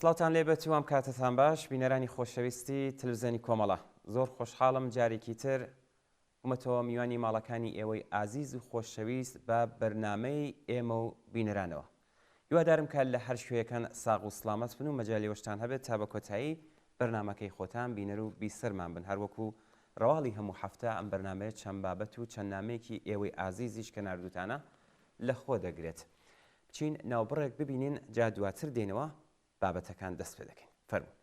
سڵاوتان لێ بێت و ئەم کاتەتان باش بینەرانی خۆشەویستی تلوزیۆنی کۆمەڵە زۆر خۆشحاڵم جارێکی تر بوومەتەوە میوانی ماڵەکانی ئێوەی ئازیز و خۆشەویست بە بەرنامەی ئێمە و بینەرانەوە هیوادارم کە لە هەر کوێیەکەن ساغ و سڵامەت بن و مەجالی ئەوەشتان هەبێت تا بە کۆتایی بەرنامەکەی خۆتان بینەر و بیسەرمان بن هەروەکو ڕەواڵی هەموو هەفتە ئەم بەرنامەیە چەند بابەت و چەند نامەیەکی ئێوەی ئازیزیش کە ناردووتانە لە خۆ دەگرێت بچین ناوبڕێک ببینین جا دواتر دێینەوە بابەتەکان دەست پێ دەکەین فەرموون.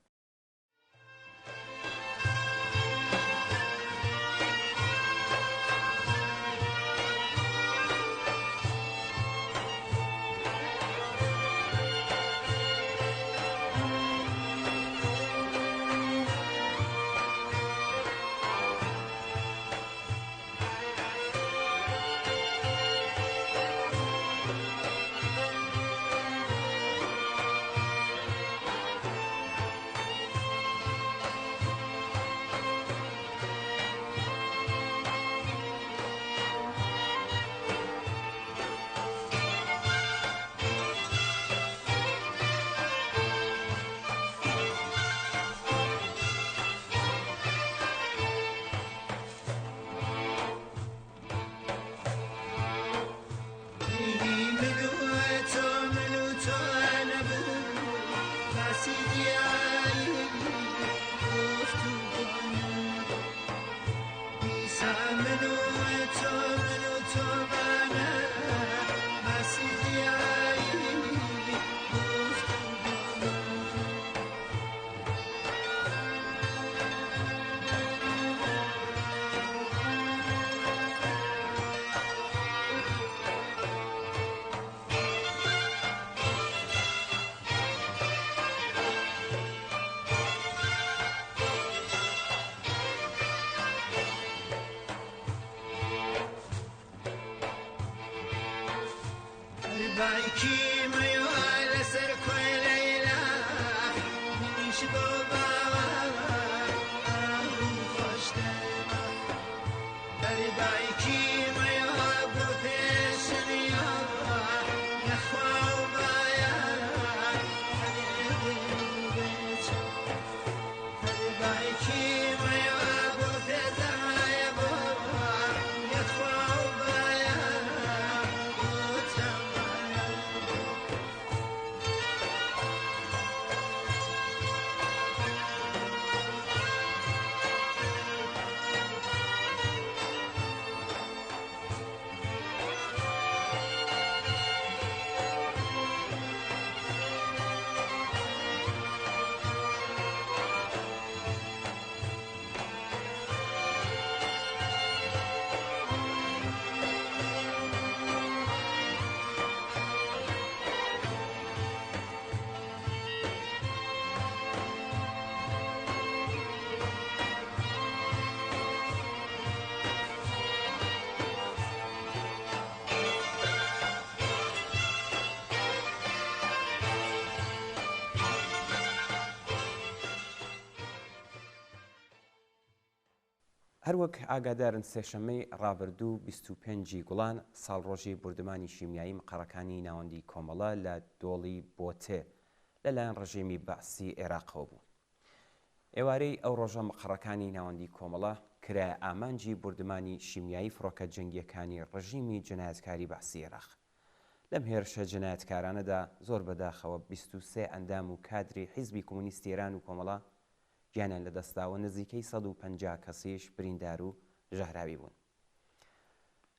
هەروەک ئاگادارن سێشەممەی ڕابردوو 25 ی گوڵان ساڵڕۆژی بوردمانی شیمیایی مقەڕەکانی ناوەندی کۆمەڵە لە دۆڵی بۆتێ لەلایەن ڕژێمی بەعسی ئێراقەوە بوو. ئێوارەی ئەو ڕۆژە مقەڕەکانی ناوەندی کۆمەڵە کرایە ئامانجی بوردمانی شیمیایی فڕۆکە جەنگییەکانی ڕژیمی جەنایەتکاری بەعسی ئێراق. لەم هێرشە جەنایەتکارانەدا زۆر بەداخەوە 23 ئەندام و کادری حیزبی کۆمۆنیستی ئێران و کۆمەڵە گیانیان لەدەستدا و نزیکەی 150 کەسیش بریندار و ژەهراوی بوون.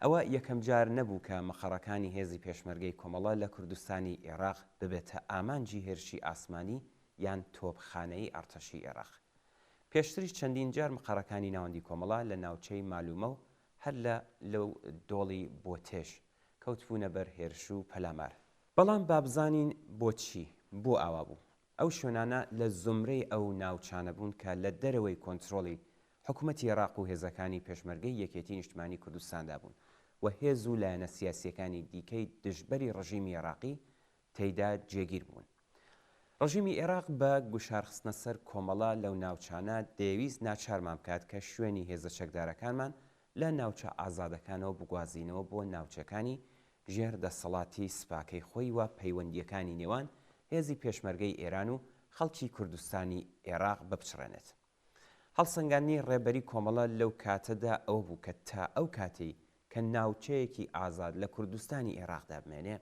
ئەوە یەکەم جار نەبوو کە مقەڕەکانی هێزی پێشمەرگەی کۆمەڵە لە کوردستانی ئێراق ببێتە ئامانجی هێرشی ئاسمانی یان تۆپخانەیی ئەڕتەشی ئێراق. پێشتریش چەندین جار مقەڕەکانی ناوەندی کۆمەڵە لە ناوچەی مالومە و هەر لە لەو دۆڵی بۆتێش کەوتبوونە بەر هێرش و پەلامار. بەڵام با بزانین بۆچی؟ بۆ ئاوا بوو؟ ئەو شوێنانە لە زومرەی ئەو ناوچانە بوون کە لە دەرەوەی کۆنترۆڵی حکومەتی ئێراق و هێزەکانی پێشمەرگەی یەکێتی نیشتمانی کوردستاندا بوون و هێز و لایەنە سیاسییەکانی دیکەی دژبەری ڕژیمی ئێراقی تێیدا جێگیر بوون. ڕژیمی ئێراق بە گوشارخستنە سەر کۆمەڵە لەو ناوچانە دەیەویست ناچارمان بکات کە شوێنی هێزە چەکدارەکانمان لە ناوچە ئازادەکانەوە بگوازینەوە بۆ ناوچەکانی ژێر دەسەڵاتی سپاکەی خۆی و پەیوەندییەکانی نێوان هێزی پێشمەرگەی ئێران و خەڵکی کوردستانی ئێراق بپچڕێنێت. هەڵسەنگاندنی ڕێبەری کۆمەڵە لەو کاتەدا ئەوە بوو کە تا ئەو کاتەی کە ناوچەیەکی ئازاد لە کوردستانی ئێراقدا بمێنێ،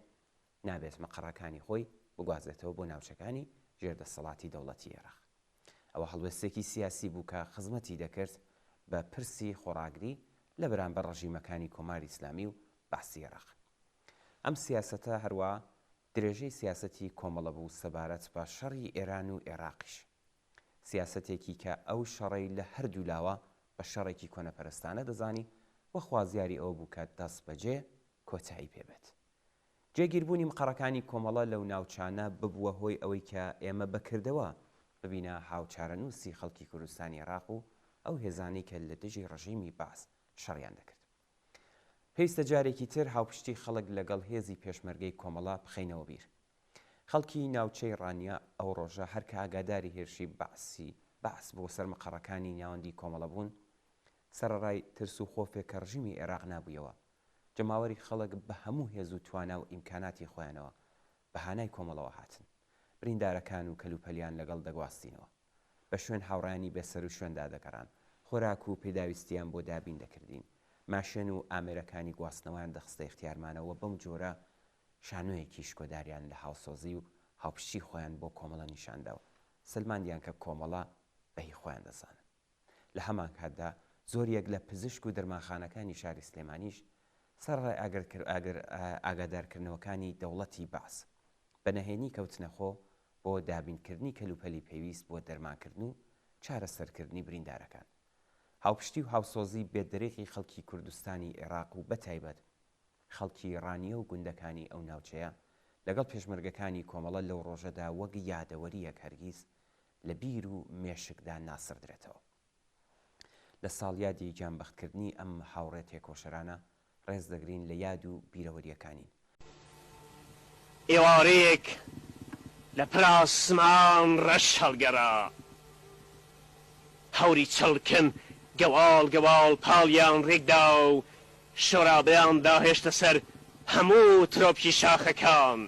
نابێت مقەڕەکانی خۆی بگوازێتەوە بۆ ناوچەکانی ژێر دەسەڵاتی دەوڵەتی ئێراق. ئەوە هەڵوێستێکی سیاسی بوو کە خزمەتی دەکرد بە پرسی خۆڕاگری لە بەرامبەر ڕژیمەکانی کۆماری ئیسلامی و بەعسی ئێراق. ئەم سیاسەتە هەروا درێژەی سیاسەتی کۆمەڵە بوو سەبارەت بە شەڕی ئێران و ئێراقیش. سیاسەتێکی کە ئەو شەڕەی لە هەردوولاوە بە شەڕێکی کۆنەپەرستانە دەزانی و خوازیاری ئەوە بوو کە دەستبەجێ کۆتایی پێ بێت. جێگیربوونی مقەڕەکانی کۆمەڵە لەو ناوچانە ببووە هۆی ئەوەی کە ئێمە بە کردەوە ببینە هاوچارەنووسی خەڵکی کوردستانی عێراق و ئەو هێزانەی کە لە دژی ڕژیمی بەعس شەڕیان دەکرد. پێویستە جارێکی تر هاوپشتی خەڵک لەگەڵ هێزی پێشمەرگەی کۆمەڵە بخەینەوە بیر. خەڵکی ناوچەی ڕانیە ئەو ڕۆژە هەر کە ئاگاداری هێرشی بەعسی بەعس بۆ سەر مقەڕەکانی ناوەندی کۆمەڵە بوون، سەرەڕای ترس و خۆفێک کە ڕژیمی عێراق نابوویەوە، جەماوەری خەڵک بە هەموو هێز و توانا و ئیمکاناتی خۆیانەوە بە هانای کۆمەڵەوە هاتن. بریندارەکان و کەلوپەلیان لەگەڵ دەگواستینەوە. بە شوێن هاوڕێیانی بێسەروشوێندا دەگەڕان. خۆراک و پێداویستییان بۆ دابین دەکردین. ماشێن و ئامێرەکانی گواستنەوەیان دەخستە ئیختیارمانەوە بەم جۆرە شانۆیەکی شکۆداریان لە هاوسۆزی و هاوپشتی خۆیان بۆ کۆمەڵە نیشاندا و سەلماندیان کە کۆمەڵە بە هی خۆیان دەزانن. لە هەمانکاتدا زۆریەک لە پزیشک و دەرمانخانەکانی شاری سلێمانیش سەرەڕای ئاگادارکردنەوەکانی دەوڵەتی بەعس بە نەهێنی کەوتنەخۆ بۆ دابینکردنی کەلوپەلی پێویست بۆ دەرمانکردن و چارەسەرکردنی بریندارەکان. هاوپشتی و هاوسۆزی بێدرێغی خەڵکی کوردستانی عێراق و بەتایبەت خەڵکی ڕانیە و گوندەکانی ئەو ناوچەیە لەگەڵ پێشمەرگەکانی کۆمەڵە لەو ڕۆژەدا وەک یادەوەرییەک هەرگیز لە بیر و مێشکدا ناسڕدرێتەوە. لە ساڵیادی گیانبەختکردنی ئەم هاوڕێ تێکۆشەرانە ڕێز دەگرین لە یاد و بیرەوەرییەکانین. ئێوارەیەک لە پڕ ئاسمان ڕەش هەڵگەڕا. هەوری چڵکن گەواڵ گەواڵ پاڵیان ڕێک دا و شۆرابیان داهێشتە سەر هەموو ترۆپکی شاخەکان.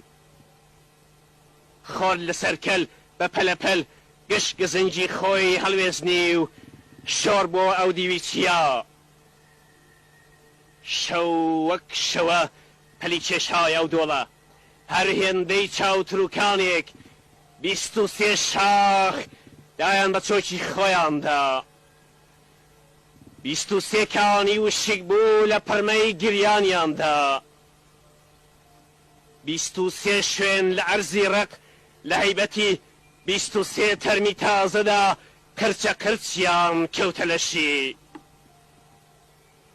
خۆر لە سەر کەل بە پەلەپەل گشت گزنگی خۆی هەڵوێزنی و شۆڕ بۆوە ئەو دیوی چیا. شەو وەک شەوە پەلی کێشایە ئەو دۆڵە. هەر هێندەی چاوتروکانێک 23 شاخ دایان بە چۆکی خۆیاندا. 23 کانی وشک بوو لە پرمەی گریانیاندا. 23 شوێن لە عەرزی ڕەق لە هەیبەتی 23 تەرمی تازەدا قرچە قرچیان کەوتە لەشی.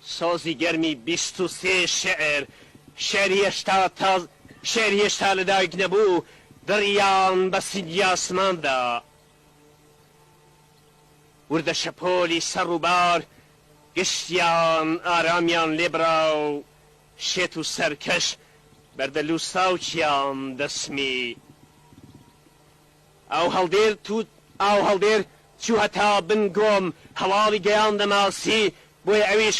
سۆزی گەرمی 23 شیعر، شیعری هێشتا تاز شیعری هێشتا لەدایک نەبوو دڕیان بە سینگی ئاسماندا. وردە شەپۆلی سەر ڕووبار گشتیان ئارامیان لێ بڕا و شێت و سەرکەش بەردە لووساوکیان دەسمی. ئاو هەڵدێر توو ئاو هەڵدێر چوو هەتا بن گۆم هەواڵی گەیاندە ماسی بۆیە ئەویش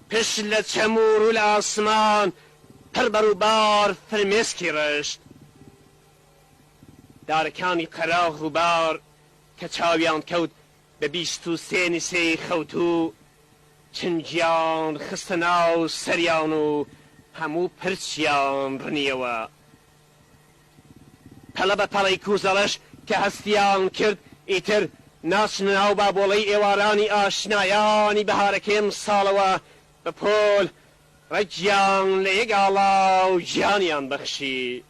پشت لە چەم و ڕوو لە ئاسمان پڕ بە ڕووبار فرمێسکی ڕشت. دارەکانی قەراغ ڕووبار کە چاویان کەوت بە 23 نیسێی خەوتوو چنگیان خستە ناو سەریان و هەموو پرچیان ڕنیەوە. پەڵە بە پەڵەی کوزەڵەش کە هەستیان کرد ئیتر ناچنە ناو بابۆڵەی ئێوارانی ئاشنایانی بەهارەکەی ئەمساڵەوە بە پۆل ڕەگیان لە یەک ئاڵا و گیانیان بەخشی.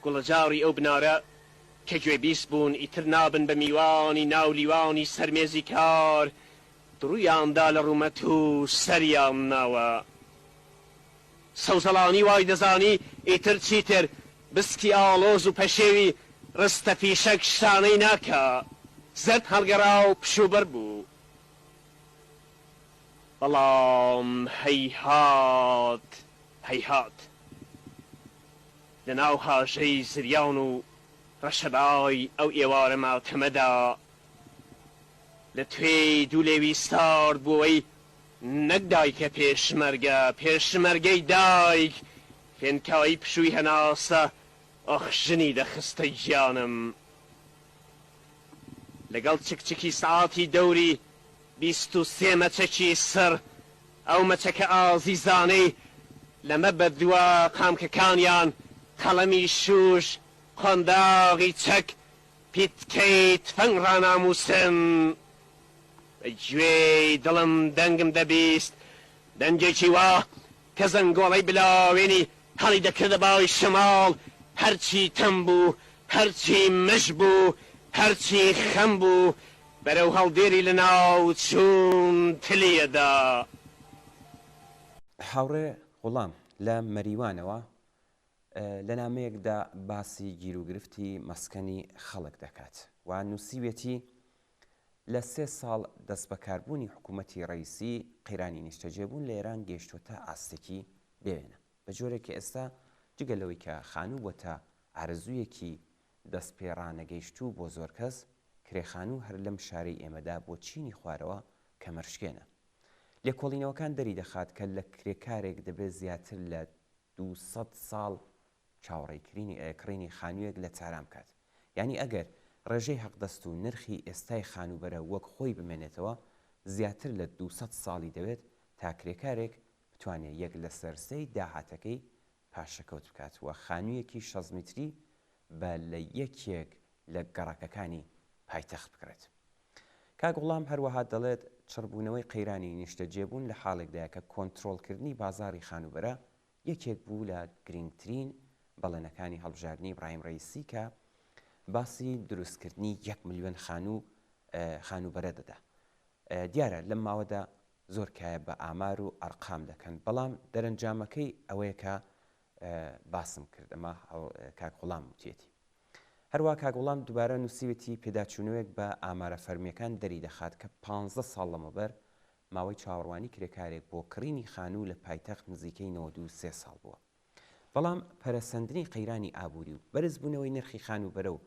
گوڵەجاڕی ئەو بنارە کە گوێبیست بوون ئیتر نابن بە میوانی ناو لیوانی سەر مێزی کار دڕوویان دا لە ڕوومەت و سەریان ناوە. سەوزەڵانی وای دەزانی ئیتر چیتر بسکی ئاڵۆز و پەشێوی ڕستە فیشەک شانەی ناکا. زەرد هەڵگەڕا و پشووبڕ بوو. بەڵام هەیهات هەیهات. لە ناو هاژەی زریان و ڕەشەبای ئەو ئێوارە ماتەمەدا، لە توێی دوو لێوی سارد بووەوەی نەک دایکە پێشمەرگە، پێشمەرگەی دایک، فێنکایی پشووی هەناسە. ئۆخژنی دەخستە گیانم. لەگەڵ چکچکی سەعاتی دەوری 23 مەچەکی سڕ، ئەو مەچەکە ئازیزانەی لەمە بەدوا قامکەکانیان قەڵەمی شووش، قۆنداغی چەک، پیتکەی تفەنگ ڕانامووسن. بە گوێی دڵم دەنگم دەبیست، دەنگێکی وا کە زەنگۆڵەی بلاوێنی هەڵیدەکردە بای شەماڵ، هەرچی تەم بوو، هەرچی مژ بوو، هەرچی خەم بوو، بەرەو هەڵدێری لەناوچوون تلی ئەدا. هاوڕێ غوڵام لە مەریوانەوە لە نامەیەکدا باسی گیروگرفتی مەسکەنی خەڵک دەکات و نووسیویەتی، لە سێ ساڵ دەستبەکاربوونی حکوومەتی ڕەئیسی، قەیرانی نیشتەجێبوون لە ئێران گەیشتووەتە ئاستێکی بێوێنە، بە جۆرێک کە ئێستا جگە لەوەی کە خانوو بۆتە ئارەزوویەکی دەستپێڕانەگەیشتوو بۆ زۆر کەس، کرێ خانوو هەر لەم شارەی ئێمەدا بۆ چینی خوارەوە کەمەرشکێنە. لێکۆڵینەوەکان دەریدەخات کە لە کرێکارێک دەبێ زیاتر لە 200 ساڵ چاوەڕێی کڕینی خانوویەک لە تاران بکات. یانی ئەگەر ڕێژەی حەقدەست و نرخی ئێستای خانووبەرە وەک خۆی بمێنێتەوە، زیاتر لە 200 ساڵی دەوێت تا کرێکارێک بتوانێ یەک لەسەر سێی داهاتەکەی پاشەکەوت بکات و خانوویەکی شەست میتری بە لە یەکێک لە گەڕەکەکانی پایتەخت بکڕێت. کاک غوڵام هەروەها دەڵێت، چڕبوونەوەی قەیرانی نیشتەجێبوون لە حاڵێکدایە کە کۆنترۆڵکردنی بازاڕی خانووبەرە یەکێک بوو لە گرینگترین بەڵێنەکانی هەڵبژاردنی ئیبراهیم ڕەئیسی کە باسی دروستکردنی یەک ملیۆن خانوو خانووبەرە دەدا. دیارە لەم ماوەدا زۆر کایە بە ئامار و ئەرقام دەکەن، بەڵام دەرەنجامەکەی ئەوەیە کە باسم کرد، ئەمە کاک غوڵام وتیەتی. هەروا کاک غوڵام دووبارە نووسیوێتی پێداچوونەوەیەک بە ئامارە فەرمییەکان دەریدەخات کە پانزە ساڵ لەمەوبەر ماوەی چاوەڕوانی کرێکارێک بۆ کڕینی خانوو لە پایتەخت نزیکەی 93 ساڵ بووە. بەڵام پەرەسەندنی قەیرانی ئابووری و بەرزبوونەوەی نرخی خانووبەرە و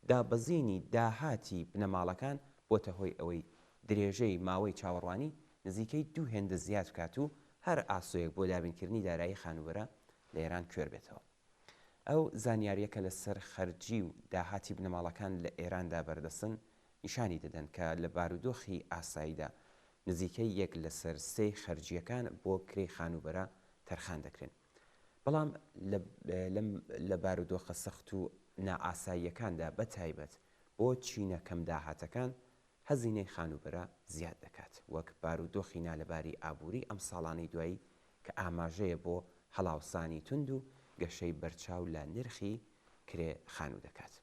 دابەزینی داهاتی بنەماڵەکان بۆتە هۆی ئەوەی درێژەی ماوەی چاوەڕوانی نزیکەی دوو هێندە زیاد بکات و هەر ئاسۆیەک بۆ دابینکردنی دارایی خانووبەرە لە ئێران کوێر بێتەوە. ئەو زانیارییە کە لەسەر خەرجی و داهاتی بنەماڵەکان لە ئێراندا بەردەستن نیشانی دەدەن کە لە بارودۆخی ئاساییدا نزیکەی یەک لەسەر سێی خەرجییەکان بۆ کرێی خانووبەرە تەرخان دەکرێن. بەڵام لە لە بارودۆخە سەخت و نائاساییەکاندا بە تایبەت بۆ چینە کەمداهاتەکان هەزینەی خانووبەرە زیاد دەکات، وەک بارودۆخی نالەباری ئابووری ئەم ساڵانەی دوایی کە ئاماژەیە بۆ هەڵاوسانی توند و گەشەی بەرچاو لە نرخی کرێ خانوو دەکات.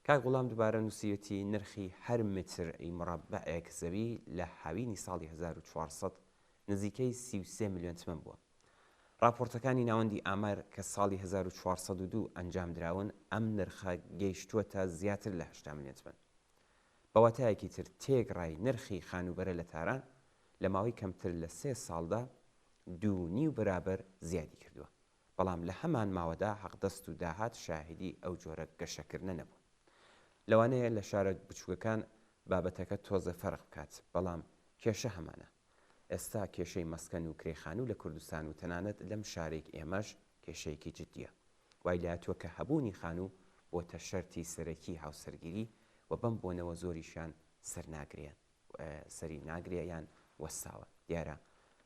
کاک غوڵام دوبارە نووسیویەتی نرخی هەر متر ی مڕەبەعێک زەوی لە هاوینی ساڵی 1400 نزیکەی 33 ملیۆن تمەن بووە. ڕاپۆرتەکانی ناوەندی ئامار کە ساڵی 1402 ئەنجام دراون ئەم نرخە گەیشتووەتە زیاتر لە 80 ملیۆن تمەن. بە واتایەکی تر تێکڕای نرخی خانووبەرە لە تاران لە ماوەی کەمتر لە سێ ساڵدا دوو نیو بەرابەر زیادی کردووە. بەڵام لە هەمان ماوەدا حەقدەست و داهات شاهیدی ئەو جۆرە گەشەکردنە نەبوون. لەوانەیە لە شارە بچووکەکان بابەتەکە تۆزێ فەرق بکات، بەڵام کێشە هەمانە. ئێستا کێشەی مەسکەن و کرێی خانوو لە کوردستان و تەنانەت لەم شارەی ئێمەش کێشەیەکی جددیە. وای لێهاتووە کە هەبوونی خانوو بۆتە شەرتی سەرەکی هاوسەرگیری و بەم بۆنەوە زۆریشیان سەر ناگرێ سەری ناگرێ یان وەستاوە. دیارە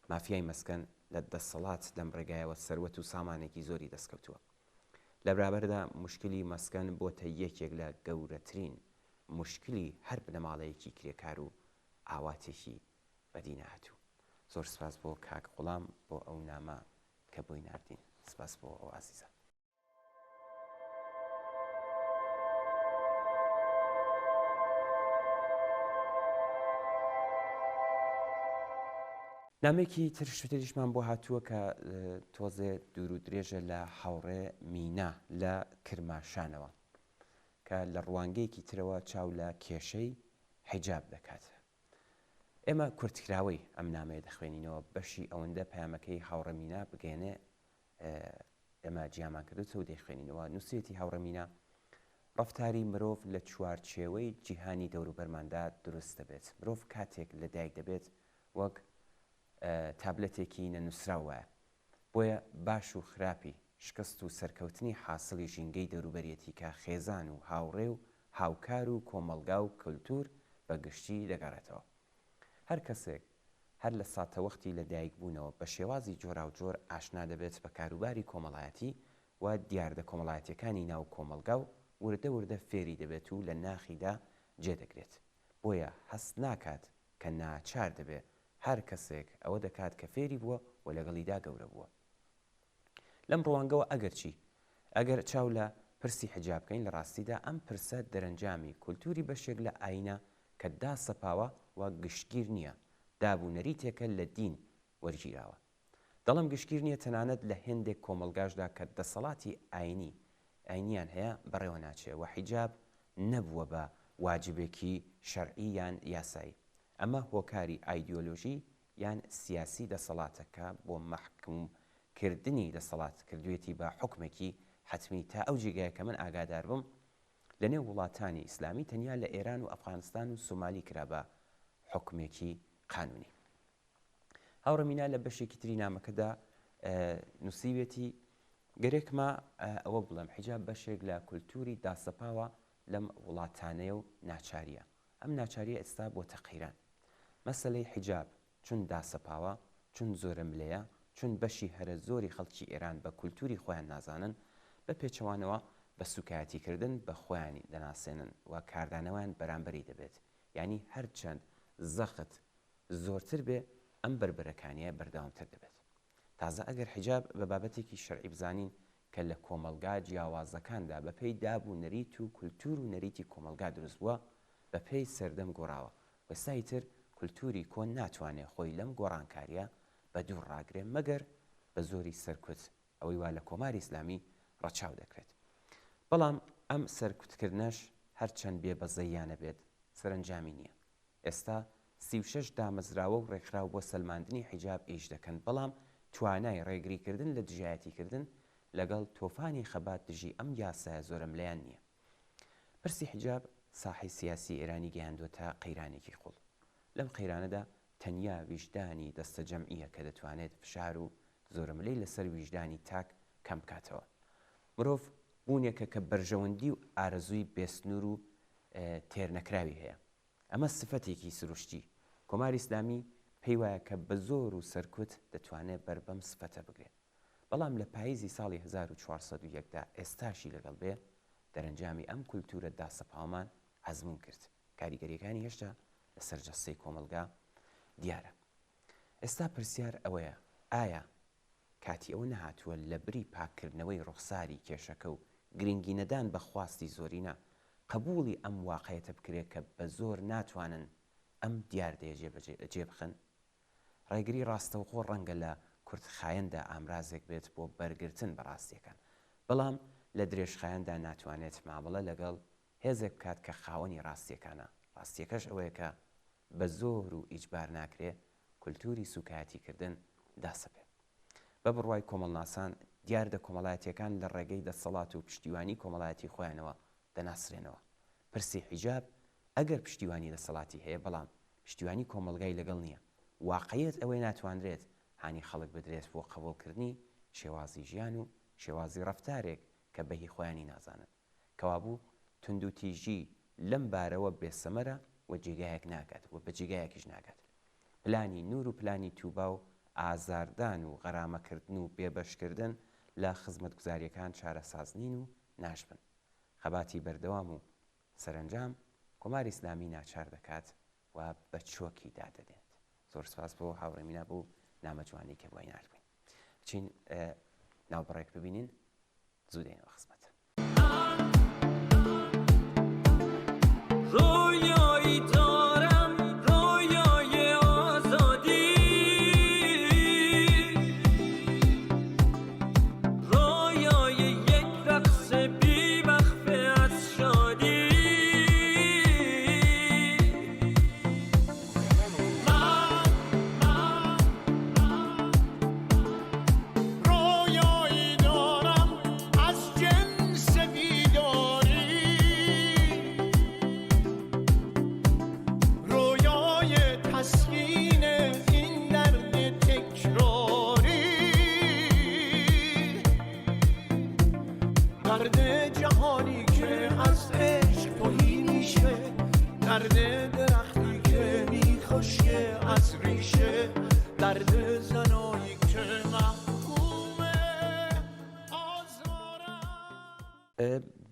مافیای مەسکەن لە دەسەڵات لەم ڕێگایەوە سەروەت و سامانێکی زۆری دەستکەوتووە. لە برابەردا موشکلی مەسکەن بۆتە یەکێک لە گەورەترین موشکلی هەر بنەماڵەیەکی کرێکار و ئاواتێکی بەدی نەهاتوو. زۆر سپاس بۆ کاک غوڵام بۆ ئەو نامە کە بۆی ناردین. سپاس بۆ ئەو ئازیزە. نامەیەکی ترشتریشمان بۆ هاتووە کە تۆزێ دوور و درێژە لە هاوڕێ مینا لە کرماشانەوە کە لە ڕوانگەیەکی ترەوە چاو لە کێشەی حیجاب دەکات. ئێمە کورتکراوەی ئەم نامەیە دەخوێنینەوە بەشی ئەوەندە پەیامەکەی هاوڕێ مینا بگەێنێ ئێمە جیامان کردوتەوە دەیخوێنینەوە نووسێتی هاوڕێ مینا ڕەفتاری مرۆڤ لە چوارچێوەی جیهانی دەوروبەرماندا دروست دەبێت مرۆڤ کاتێک لە دایک دەبێت وەک تابلەتێکی نەنووسراو وایە بۆیە باش و خراپی. شکست و سەرکەوتنی حاسڵی ژینگەی دەوروبەریەتی کە خێزان و هاوڕێ و هاوکار و کۆمەڵگا و کەلتور بە گشتی دەگەڕێتەوە. هەر کەسێک هەر لە ساتەوەختی لە دایکبوونەوە بە شێوازی جۆراوجۆر ئاشنا دەبێت بە کاروباری کۆمەڵایەتی و دیاردە کۆمەڵایەتیەکانی ناو کۆمەڵگا و وردە وردە فێری دەبێت و لە ناخیدا جێ دەگرێت بۆیە هەست ناکات کە ناچار دەبێ هەر کەسێک ئەوە دەکات کە فێری بووە و لەگەڵیدا گەورە بووە. لەم ڕوانگەوە ئەگەرچی ئەگەر چاو لە پرسی حیجاب بکەین لە ڕاستیدا ئەم پرسە دەرەنجامی کولتوری بەشێک لە ئایینە کە داسەپاوە و گشتگیر نییە، داب و نەریتێکە لە دین وەرگیراوە. دەڵێم گشتگیر نییە تەنانەت لە هێندێک کۆمەڵگاشدا کە دەسەڵاتی ئایینی ئایینیان هەیە بەڕێوە ناچێ و حیجاب نەبووە بە واجبێکی شەرعی یان یاسایی. ئەمە هۆکاری ئایدیۆلۆژی یان سیاسی دەسەڵاتە کە بۆ مەحکوم کردنی دەسەڵات کردویەتی بە حوکمێکی حەتمی تا ئەو جێگایە کە من ئاگادار بم لە نێو وڵاتانی ئیسلامی تەنیا لە ئێران و ئەفغانستان و سومالی کرا بە حوکمێکی قانونی. هاوڕێ مینا لە بەشێکی تری نامەکەدا نووسیوێتی گەرێکمە ئەوە بڵێم حیجاب بەشێک لە کولتوری داسەپاوە لەم وڵاتانەیە و ناچاریە ئەم ناچاریە ئێستا بۆتە قەیران. مەسەلەی حیجاب چون داسەپاوە، چون زۆرەملێیە، چون بەشی هەرە زۆری خەڵکی ئێران بە کولتوری خۆیان نازانن، بە پێچەوانەوە بە سوکایەتی کردن بە خۆیانی دەناسێنن و کاردانەوەیان بەرامبەری دەبێت، یانی هەر چەند زەخت زۆرتر بێ ئەم بەربەرەکانییە بەردەوامتر دەبێت. تازە ئەگەر حیجاب بە بابەتێکی شەرعی بزانین کە لە کۆمەڵگا جیاوازەکاندا بە پێی داب و نەریت و کولتوور و نەریتی کۆمەڵگا دروست بووە، بە پێی سەردەم گۆڕاوە و ئێستا ئیتر کولتووری کۆن ناتوانێ خۆی لەم گۆڕانکارییە بە دوور ڕاگرێ مەگەر بە زۆری سەرکوت، ئەوەی وا لە کۆماری ئیسلامی ڕەچاو دەکرێت. بەڵام ئەم سەرکوتکردنەش هەرچەند بێ بەزەییانە بێت، سەرەنجامی نییە. ئێستا 36 دامەزراوە و ڕێکخراو بۆ سەلماندنی حیجاب ئیش دەکەن، بەڵام توانای ڕێگریکردن لە دژایەتیکردن لەگەڵ تۆفانی خەبات دژی ئەم یاسایە زۆرەملێیان نییە. پرسی حیجاب ساحەی سیاسی ئێرانی گەیاندووەتە قەیرانێکی قوڵ. لەم قەیرانەدا تەنیا ویژدانی دەستەجەمعییە کە دەتوانێت فشار و زۆرەملێی لەسەر ویژدانی تاک کەم بکاتەوە. مرۆڤ بوونێکە کە بەرژەوەندی و ئارەزووی بێسنوور و تێرنەکراوی هەیە. ئەمە سفەتێکی سروشتی. کۆماری ئیسلامی پێی وایە کە بە زۆر و سەرکوت دەتوانێ بەر بەم سفەتە بگرێ. بەڵام لە پاییزی ساڵی 1401 دا ئێستاشی لەگەڵ بێ، دەرەنجامی ئەم کولتوورە داسەپاوەمان ئەزموون کرد. کاریگەرییەکانی هێشتا لەسەر جەستەی کۆمەڵگا دیارە. ئێستا پرسیار ئەوەیە ئایا کاتی ئەوە نەهاتووە لەبری پاککردنەوەی ڕوخساری کێشەکە و گرنگینەدان بە خواستی زۆرینە، قبوڵی ئەم واقعیەتە بکرێ کە بە زۆر ناتوانن ئەم دیاردەیە جێ بخەن؟ ڕێگری ڕاستەوخۆ ڕەنگە لە کورتخایەندا ئامرازێک بێت بۆ بەرگرتن بە ڕاستییەکان، بەڵام لە درێژخایەندا ناتوانێت مامەڵە لەگەڵ هێزێک بکات کە خاوەنی ڕاستییەکانە، ڕاستییەکەش ئەوەیە کە بە زۆر و ئیجبار ناکرێ کولتووری سووکایەتیکردن داسەپێ. بە بڕوای کۆمەڵناسان، دیاردە کۆمەڵایەتییەکان لە ڕێگەی دەسەڵات و پشتیوانی کۆمەڵایەتی خۆیانەوە دەناسرێنەوە. پرسی حیجاب ئەگەر پشتیوانی دەسەڵاتی هەیە، بەڵام پشتیوانی کۆمەڵگای لەگەڵ نییە. واقعیەت ئەوەیە ناتوانرێت هانی خەڵک بدرێت بۆ قبوڵکردنی شێوازی ژیان و شێوازی ڕەفتارێک کە بە هی خۆیانی نازانن. کەوابوو توندوتیژی لەم بارەوە بێ سەمەرە و جێگایەک ناگات و بە جێگایەکیش ناگات. پلانی نور و پلانی توبا و ئازاردان و غەرامەکردن و بێبەشکردن لە خزمەتگوزاریەکان چارەساز نین و ناشبن. خەباتی بەردەوام و سەرەنجام کۆماری ئیسلامی ناچار دەکات و بە چۆکی دادەنێت. زۆر سپاس بۆ هاوڕێ مینا بۆ نامە جوانەی کە بۆی ناردبووین. بچین ناوبڕێک ببینین زوو دێینەوە خزمەت. درد درختی که میخشکه از ریشه، درد زنایی که محکوم آزارن.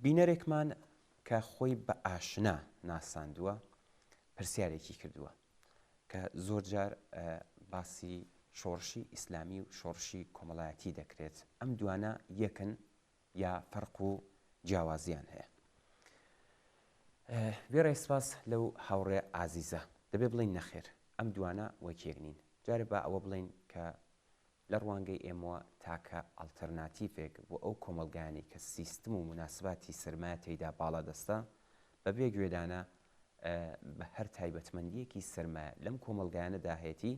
بینەرێکمان کە خۆی بە ئاشنا ناساندووە پرسیارێکی کردووە کە زۆرجار باسی شۆڕشی ئیسلامی و شۆڕشی کۆمەڵایەتی دەکرێت، ئەم دوانە یەکن یا فەرق و جیاوازیان هەیە؟ وێڕای سپاس لەو هاوڕێ ئازیزە، دەبێ بڵێین نەخێر ئەم دوانە وەک یەک نین. جارێ با ئەوە بڵێین کە لە ڕوانگەی ئێمەوە تاکە ئەڵتەرناتیڤێک بۆ ئەو کۆمەڵگایانەی کە سیستم و موناسباتی سەرمایە تێیدا باڵادەستە، بە بێ گوێدانە بە هەر تایبەتمەندییەکی سەرمایە لەم کۆمەڵگایانەدا هەیەتی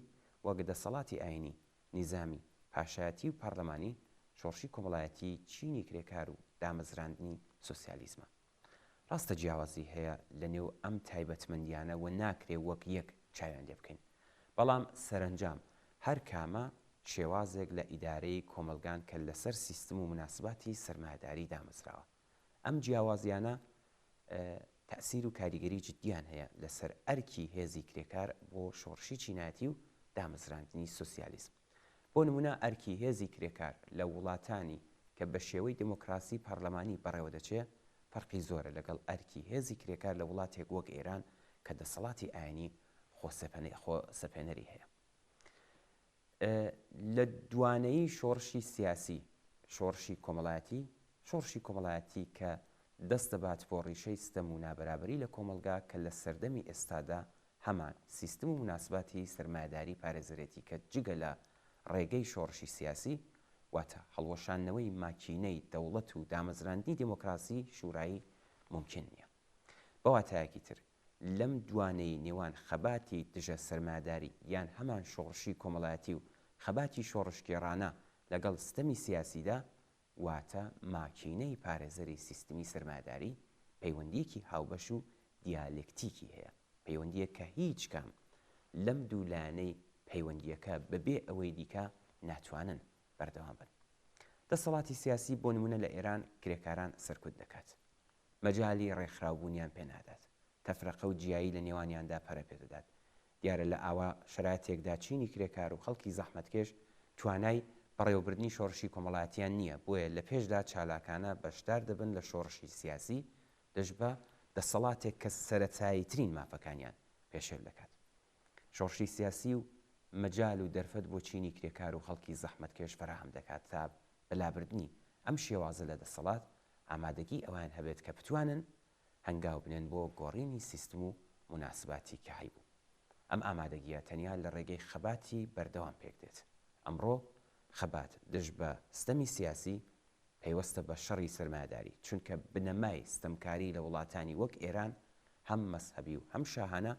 وەک دەسەڵاتی ئایینی، نیزامی، پاشایەتی و پارلەمانی، شۆڕشی کۆمەڵایەتیی چینی کرێکار و دامەزراندنی سۆسیالیزمە. ڕاستە جیاوازی هەیە لە نێو ئەم تایبەتمەندیانە و ناکرێ وەک یەک چاویان لێ بکەین، بەڵام سەرەنجام هەر کامە شێوازێک لە ئیدارەی کۆمەڵگان کە لەسەر سیستم و موناسباتی سەرمایەداری دامەزراوە. ئەم جیاوازیانە تەئسیر و کاریگەری جدیان هەیە لەسەر ئەرکی هێزی کرێکار بۆ شۆڕشی چینایەتی و دامەزراندنی سۆسیالیزم. بۆ نموونە ئەرکی هێزی کرێکار لە وڵاتانی کە بە شێوەی دێمۆکراسی پارلەمانی بەڕێوە دەچێ فەرقی زۆرە لەگەڵ ئەرکی هێزی کرێکار لە وڵاتێک وەک ئێران کە دەسەڵاتی ئایینی خۆسەپێنەری هەیە. لە دوانەیی شۆڕشی سیاسی، شۆڕشی کۆمەڵایەتی، شۆڕشی کۆمەڵایەتی کە دەست دەبات بۆ ڕیشەی ستەم و نابەرابەری لە کۆمەڵگا کە لە سەردەمی ئێستادا هەمان سیستم و موناسباتی سەرمایەداری پارێزەرێتی کە جگە لە ڕێگەی شۆڕشی سیاسی واتە هەڵوەشاندنەوەی ماکینەی دەوڵەت و دامەزراندنی دێمۆکراسی شورایی مومکین نیە. بە واتایەکی تر لەم دوانەی نێوان خەباتی دژە سەرمایەداری یان هەمان شۆڕشی کۆمەڵایەتی و خەباتی شۆڕشگێڕانە لەگەڵ ستەمی سیاسیدا واتە ماکینەی پارێزەری سیستمی سەرمایەداری پەیوەندییەکی هاوبەش و دیالێکتیکی هەیە، پەیوەندییەک کە هیچ کام لەم دوو لایەنەی پەیوەندییەکە بەبێ ئەوەی دیکە ناتوانن بەردەوام بن. دەسەڵاتی سیاسی بۆ نموونە لە ئێران کرێکاران سەرکوت دەکات. مەجالی ڕێکخراوبوونیان پێ نادات. تەفرەقە و جیایی لە نێوانیاندا پەرە پێ دەدات. دیارە لە ئاوا شەرایتێکدا چینی کرێکار و خەڵکی زەحمەتکێش توانای بەڕێوەبردنی شۆڕشی کۆمەڵایەتیان نییە، بۆیە لە پێشدا چالاکانە بەشدار دەبن لە شۆڕشی سیاسی دژ بە دەسەڵاتێک کە سەرەتاییترین مافەکانیان پێشێل دەکات. شۆڕشی سیاسی و مەجال و دەرفەت بۆ چینی کرێکار و خەڵکی زەحمەتکێش فەراهەم دەکات تا بە لابردنی ئەم شێوازە لە دەسەڵات ئامادەگی ئەوەیان هەبێت کە بتوانن هەنگاو بنێن بۆ گۆڕینی سیستم و موناسباتی کە هەیبوو. ئەم ئامادەگییە تەنیا لە ڕێگەی خەباتی بەردەوام پێک دێت. ئەمڕۆ خەبات دژ بە ستەمی سیاسی پەیوەستە بە شەڕی سەرمایەداری، چونکە بنەمای ستەمکاری لە وڵاتانی وەک ئێران هەم مەزهەبی و هەم شاهانە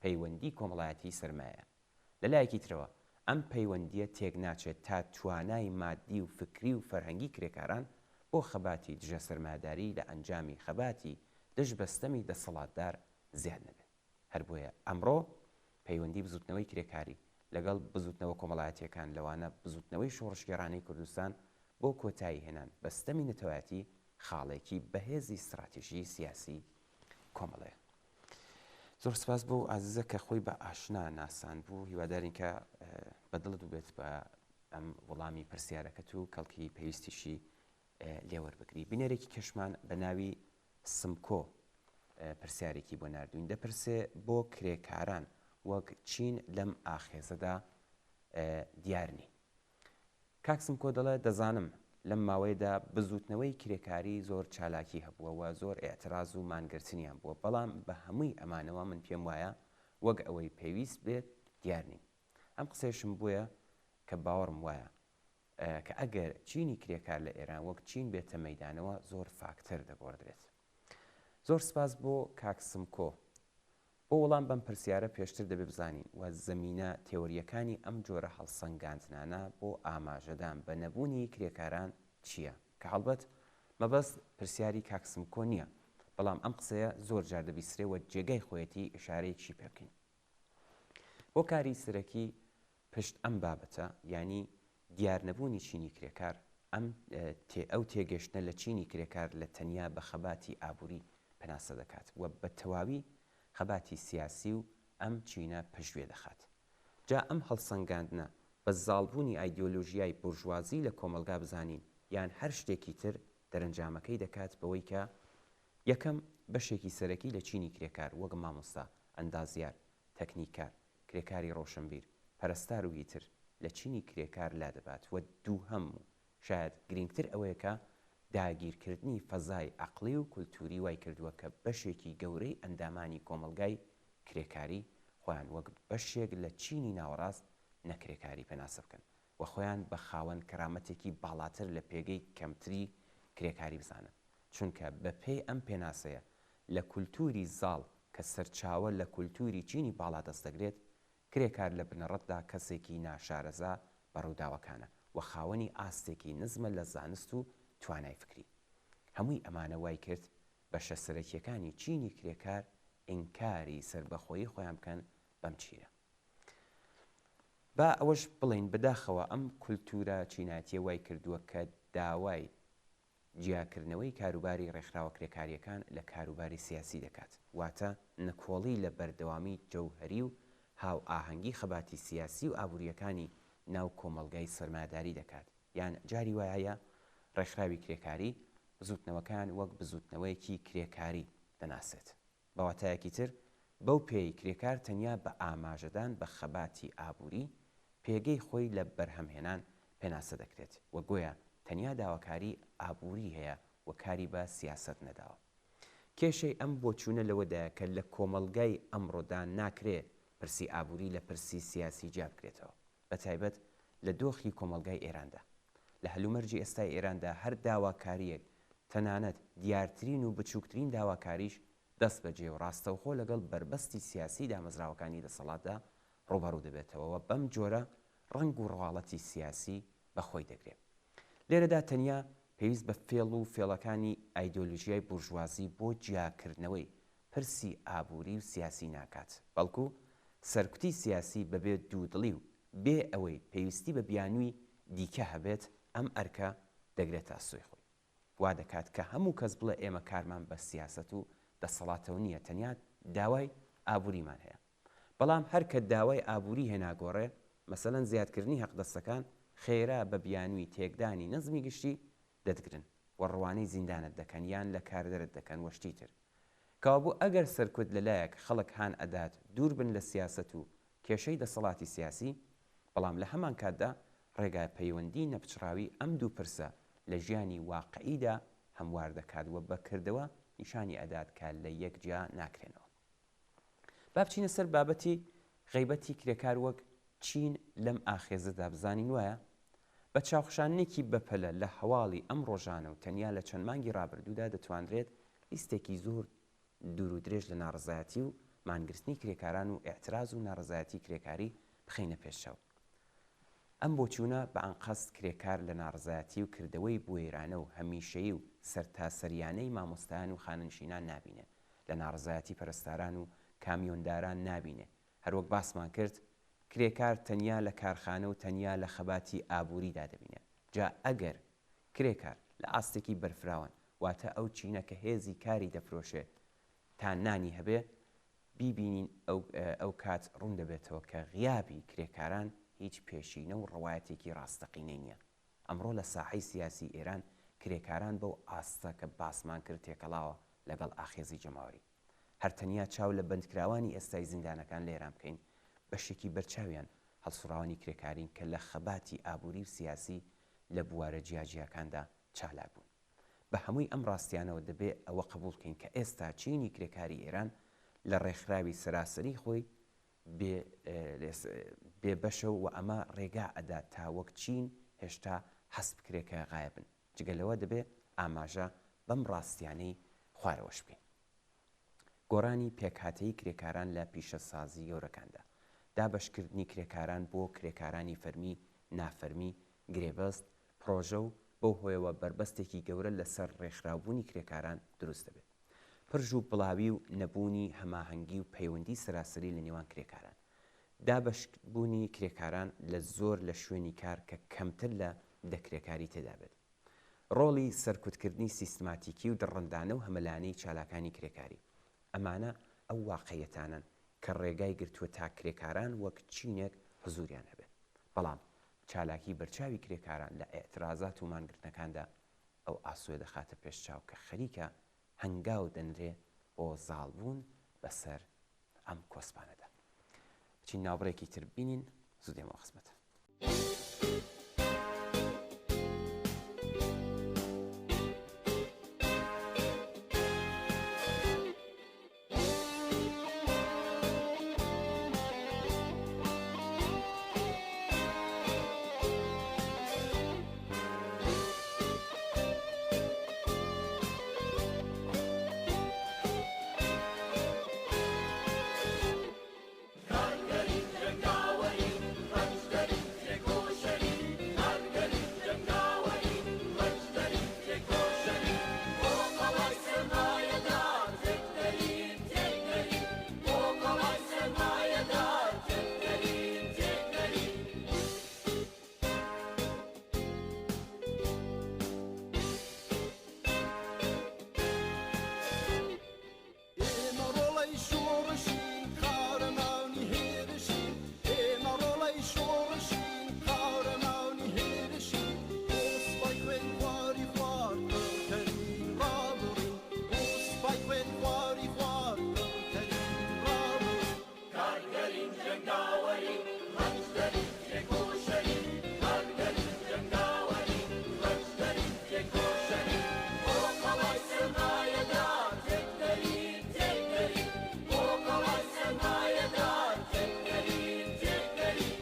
پەیوەندی کۆمەڵایەتیی سەرمایەیە. لە لایەکی ترەوە ئەم پەیوەندییە تێکناچێت تا توانای ماددی و فکری و فەرهەنگی کرێکاران بۆ خەباتی دژە سەرمایەداری لە ئەنجامی خەباتی دژ بە ستەمی دەسەڵاتدار زیاد نەبێت. هەر بۆیە ئەمڕۆ پەیوەندی بزوتنەوەی کرێکاری لەگەڵ بزوتنەوە کۆمەڵایەتییەکان لەوانە بزوتنەوەی شۆڕشگێڕانەی کوردستان بۆ کۆتایی هێنان بە ستەمی نەتەوایەتی خاڵێکی بەهێزی ستڕاتیژی سیاسی کۆمەڵەیە. زۆر سپاس بۆ ئازیزە کە خۆی بە ئاشنا ناساند بوو هیوادارین کە بەدڵت ببێت بە ئەم وەڵامی پرسیارەکەت و کەڵکی پێویستیشی لێوەربگری بینەرێکی کەشمان بە ناوی سمکۆ پرسیارێکی بۆ ناردوین دەپرسێ بۆ کرێکاران وەک چین لەم ئاخێزەدا دیار نین کاک سمکۆ دەڵێ دەزانم لەم ماوەیەدا بزووتنەوەی کرێکاری زۆر چالاکی هەبووە و زۆر ئیعتراز و مانگرتنیان بووە، بەڵام بە هەمووی ئەمانەوە من پێم وایە وەک ئەوەی پێویست بێت دیار نین. ئەم قسەیەشم بۆیە کە باوەڕم وایە کە ئەگەر چینی کرێکار لە ئێران وەک چین بێتە مەیدانەوە زۆر فاکتەر دەگۆڕدرێت. زۆر سپاس بۆ کاک سمکۆ. بۆ وەڵام بەم پرسیارە پێشتر دەبێ بزانین و زەمینە تێۆرییەکانی ئەم جۆرە هەڵسەنگاندنانە بۆ ئاماژەدان بە نەبوونی کرێکاران چییە؟ کە هەڵبەت مەبەست پرسیاری کاک سمکۆ نییە، بەڵام ئەم قسەیە زۆر جار دەبیسترێ و جێگای خۆیەتی ئیشارەیەکیشی پێ بکەین. هۆکاری سەرەکی پشت ئەم بابەتە یانی دیارنەبوونی چینی کرێکار، ئەم ئەو تێگەشتنە لە چینی کرێکار لە تەنیا بە خەباتی ئابووری پێناسە دەکات و بە تەواوی خەباتی سیاسی و ئەم چینە پشتگوێ دەخات. جا ئەم هەڵسەنگاندنە بە زاڵبوونی ئایدیۆلۆژیای بورژوازی لە کۆمەڵگا بزانین یان هەر شتێکی تر دەرەنجامەکەی دەکات بەوەی کە یەکەم، بەشێکی سەرەکی لە چینی کرێکار وەک مامۆستا، ئەندازیار، تەکنیککار، کرێکاری ڕۆشنبیر، پەرستار و هیتر لە چینی کرێکار لادەبات و دووهەم و شایەد گرینگتر ئەوەیە کە داگیرکردنی فەزای عەقڵی و کولتووری وای کردووە کە بەشێکی گەورەی ئەندامانی کۆمەڵگای کرێکاری خۆیان وەک بەشێک لە چینی ناوەڕاست نەکرێکاری پێناسە بکەن و خۆیان بە خاوەن کەرامەتێکی باڵاتر لە پێگەی کەمتری کرێکاری بزانن چونکە بە پێی ئەم پێناسەیە لە کولتووری زاڵ کە سەرچاوە لە کولتووری چینی باڵادەست دەگرێت کرێکار لە بنەڕەتدا کەسێکی ناشارەزا بە ڕووداوەکانە و خاوەنی ئاستێکی نزمە لە زانست و توانای فکری. هەمووی ئەمانە وای کرد بەشە سەرەکییەکانی چینی کرێکار ئینکاری سەربەخۆیی خۆیان بکەن بەم چینە. با ئەوەش بڵێین بەداخەوە ئەم کولتوورە چینایەتییە وای کردووە کە داوای جیاکردنەوەی کاروباری ڕێکخراوە کرێکارییەکان لە کاروباری سیاسی دەکات، واتە نکۆڵی لە بەردەوامی جەوهەری و هاوئاهەنگی خەباتی سیاسی و ئابوورییەکانی ناو کۆمەڵگای سەرمایەداری دەکات، یان جاری وای هەیە ڕێکخراوی کرێکاری بزووتنەوەکەیان وەک بزووتنەوەیەکی کرێکاری دەناسێت. بە واتایەکی تر، بەو پێیەی کرێکار تەنیا بە ئاماژەدان بە خەباتی ئابووری، پێگەی خۆی لە بەرهەمهێنان پێناسە دەکرێت و گۆیا تەنیا داواکاریی ئابووری هەیە و کاری بە سیاسەت نەداوە. کێشەی ئەم بۆچوونە لەوەدایە کە لە کۆمەڵگای ئەمڕۆدا ناکرێ پرسی ئابووری لە پرسی سیاسی جیا بکرێتەوە، بەتایبەت لە دۆخی کۆمەڵگای ئێراندا. لە هەلومەرجی ئێستای ئێراندا هەر داواکارییەک، تەنانەت دیارترین و بچووکترین داواکاریش دەستبەجێ و ڕاستەوخۆ لەگەڵ بەربەستی سیاسیی دامەزراوەکانی دەسەڵاتدا ڕووبەڕوو دەبێتەوە و بەم جۆرە ڕەنگ و ڕواڵەتی سیاسی بە خۆی دەگرێ. لێرەدا تەنیا پێویست بە فێڵ و فێڵەکانی ئایدۆلۆژیای بورژوازی بۆ جیاکردنەوەی پرسی ئابووری و سیاسی ناکات، بەڵکو سەرکوتی سیاسی بەبێ دوودڵی و بێ ئەوەی پێویستی بە بیانووی دیکە هەبێت ئەم ئەرکە دەگرێتە ئەستۆی خۆی. وا دەکات کە هەموو کەس بڵێ ئێمە کارمان بە سیاسەت و دەسەڵاتەوە نییە تەنیا داوای ئابووریمان هەیە. بەڵام هەر کە داوای ئابووری هێنا گۆڕێ، مەسەلەن زیادکردنی هەقدەستەکان، خێرا بە بیانووی تێکدانی نەزمی گشتی دەتگرن و ڕوانەی زیندانت دەکەن یان لە کار دەرت دەکەن و شتی تر. کەوابوو ئەگەر سەرکوت لە لایەک خەڵک هان ئەدات دوور بن لە سیاسەت و کێشەی دەسەڵاتی سیاسی، بەڵام لە هەمانکاتدا ڕێگای پەیوەندی نەپچڕاوی ئەم دوو پرسە لە ژیانی واقعیدا هەموار دەکات و بە کردەوە نیشانی ئەدات کە لە یەک جیا ناکرێنەوە. با بچینە سەر بابەتی غەیبەتی کرێکار وەک چین لەم ئاخێزەدا بزانین وایە؟ بە چاوخشاندنێکی بەپەلە لە هەواڵی ئەم ڕۆژانە و تەنیا لە چەند مانگی ڕابردوودا دەتوانرێت لیستێکی زۆر دوور و درێژ لە ناڕەزایەتی و مانگرتنی کرێکاران و ئیعتراز و ناڕەزایەتی کرێکاری بخەینە پێش چاو. ئەم بۆچوونە بە ئەنقەست کرێکار لە ناڕەزایەتی و کردەوەی بوێرانە و هەمیشەیی و سەرتاسەریانەی مامۆستایان و خانەنشینان نابینێ، لە ناڕەزایەتی پەرستاران و کامیۆنداران نابینێ، هەروەک باسمان کرد کرێکار تەنیا لە کارخانە و تەنیا لە خەباتی ئابووریدا دەبینێ. جا ئەگەر کرێکار لە ئاستێکی بەرفراوان واتە ئەو چینە کە هێزی کاری دەفرۆشێ تا نانی هەبێ بیبینین ئەو کات ڕوون دەبێتەوە کە غیابی کرێکاران هیچ پێشینە و ڕەوایەتێکی ڕاستەقینەی نییە. ئەمڕۆ لە ساحەی سیاسی ئێران کرێکاران بەو ئاستە کە باسمان کرد تێکەڵاوە لەگەڵ ئاخێزی جەماوەری. هەر تەنیا چاو لە بەندکراوانی ئێستای زیندانەکان لە ئێران بکەین، بەشێکی بەرچاویان هەڵسوڕاوانی کرێکارین کە لە خەباتی ئابووری و سیاسی لە بوارە جیاجیاکاندا چالاک بوون. بە هەمووی ئەم ڕاستیانەوە دەبێ ئەوە قبووڵ کەین کە ئێستا چینی کرێکاری ئێران لە ڕێکخراوی سەراسەری خۆی بێ بێ بەشە و ئەمە ڕێگا ئەدات تا وەک چین هێشتا هەست بکرێ کە غایبن. جگە لەوە دەبێ ئاماژە بەم ڕاستیانەی خوارەوەش بکەین. گۆڕانی پێکهاتەی کرێکاران لە پیشەسازی گەورەکاندا. دابەشکردنی کرێکاران بۆ کرێکارانی فەرمی، نافەرمی، گرێبەست، پڕۆژە و بەو هۆیەوە بەربەستێکی گەورە لەسەر ڕێکخراوبوونی کرێکاران دروست دەبێت. پرژ و بڵاوی و نەبوونی هەماهەنگی و پەیوەندی سەراسەری لە نێوان کرێکاران. دابەشبوونی کرێکاران لە زۆر لە شوێنی کار کە کەمتر لە دە کرێکاری تێدا بێت. ڕۆڵی سەرکوتکردنی سیستماتیکی و دڕندانە و هەمەلایەنەی چالاکانی کرێکاری. ئەمانە. ئەو واقعیەتانەن کە ڕێگای گرتووە تا کرێکاران وەک چینێک حزوریان هەبێ. بەڵام چالاکی بەرچاوی کرێکاران لە ئیعترازات و مانگرتنەکاندا ئەو ئاسۆیە دەخاتە پێش چاو کە خەریکە هەنگاو دەنرێ بۆ زاڵبوون بەسەر ئەم کۆسپانەدا. بچین ناوبڕێکی تر ببینین، زوو دێمەوە خزمەتان. ئێمە ڕۆڵەی شۆڕشین، قارەمانی هێرشین، ئێمە ڕۆڵەی شۆڕشین، قارەمانی هێرشین، بۆ سوپای خوێن خواری خوار قڕکەرین ڕابڕین، بۆ سوپای خوێن خواری خوار قڕکەرین ڕابڕین. کارگەرین جەنگاوەرین ڕەنجدەرین تێکۆشەرین کارگەرین جەنگاوەرین ڕەنجدەرین تێکۆشەرین بۆ قەڵای سەرمایەدار تێکدەرین تێکدەرین بۆ قەڵای سەرمایەدار تێکدەرین تێکدەرین.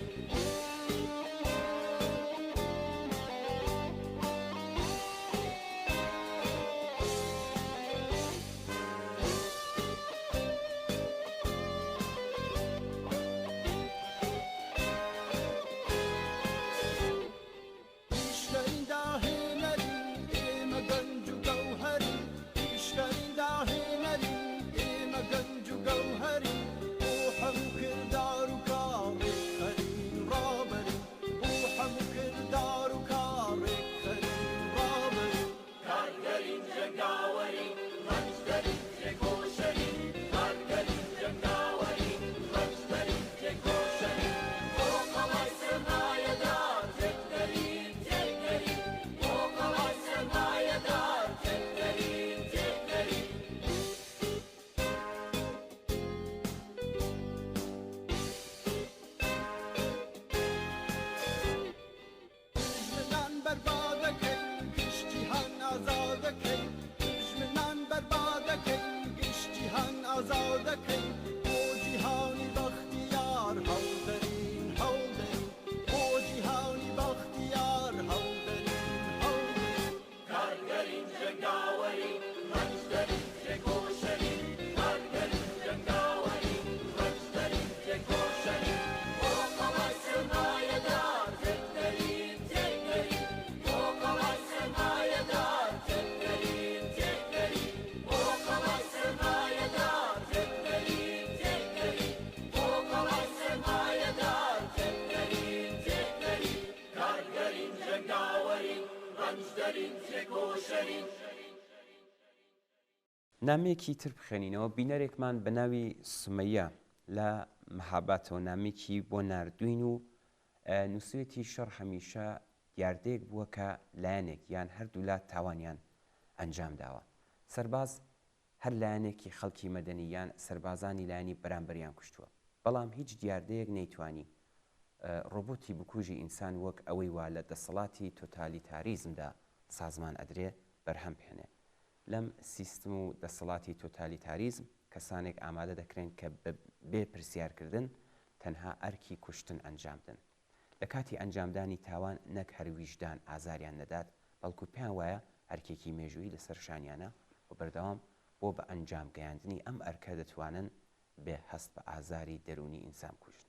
پیشترین داهێنەرین ئێمە گەنج و گەوهەرین پیشترین داهێنەرین ئێمە گەنج و گەوهەرین بۆ هەموو کردار و کار ڕێکخەرین ڕابەرین بۆ هەموو کردار و کار ڕێکخەرین ڕابەرین. کارگەرین جەنگاوەرین ڕەنجدەرین تێکۆشەرین کارگەرین جەنگاوەرین ڕەنجدەرین تێکۆشەرین بۆ قەڵای سەرمایەدار تێکدەرین تێکدەرین بۆ قەڵای سەرمایەدار تێکدەرین تێکدەرین. دوژمنان بەربادەکەین گشت جیهان ئازادەکەین دوژمنان بەربادەکەین گشت جیهان ئازادەکەین بۆ جیهانی بەختیار هەوڵدەرین هەوڵدەرین بۆ جیهانی بەختیار هەوڵدەرین هەوڵدەرین. کارگەرین جەنگاوەرین ڕەنجدەرین تێکۆشەرین کارگەرین جەنگاوەرین ڕەنجدەرین تێکۆشەرین بۆ قەڵای سەرمایەدار تێکدەرین تێکدەرین بۆ قەڵای سەرمایەدار تێکدەرین تێکدەرین بۆ قەڵای سەرمایەدار تێکدەرین تێکدەرین بۆ قەڵای سەرمایەدار تێکدەرین تێکدەرین کارگەرین جەنگاوەرین ڕەنجدەرین تێکۆشەرین. نامەیەکی تر بخوێنینەوە، بینەرێکمان بە ناوی سومەیە لە مەهاباتەوە نامەیەکی بۆ ناردووین و نووسویەتی شەڕ هەمیشە دیاردەیەک بووە کە لایەنێک یان هەردوولا تاوانیان ئەنجام داوە. سەرباز هەر لایەنێکی خەڵکی مەدەنی یان سەربازانی لایەنی بەرامبەریان کوشتووە. بەڵام هیچ دیاردەیەک نەیتوانی ڕۆبۆتی بکوژی ئینسان وەک ئەوەی وا لە دەسەڵاتی تۆتالیتاریزمدا سازمان ئەدرێ بەرهەم بهێنێ. لەم سیستم و دەسەڵاتی تۆتالیتاریزم کەسانێک ئامادە دەکرێن کە بە بێ پرسیارکردن تەنها ئەرکی کوشتن ئەنجام بدەن. لە کاتی ئەنجامدانی تاوان نەک هەر ویژدان ئازاریان نەدات بەڵکو پێیان وایە ئەرکێکی مێژوویی لەسەر شانیانە و بەردەوام بۆ بە ئەنجام گەیاندنی ئەم ئەرکە دەتوانن بێ هەست بە ئازاری دەروونی ئینسان بکوژن.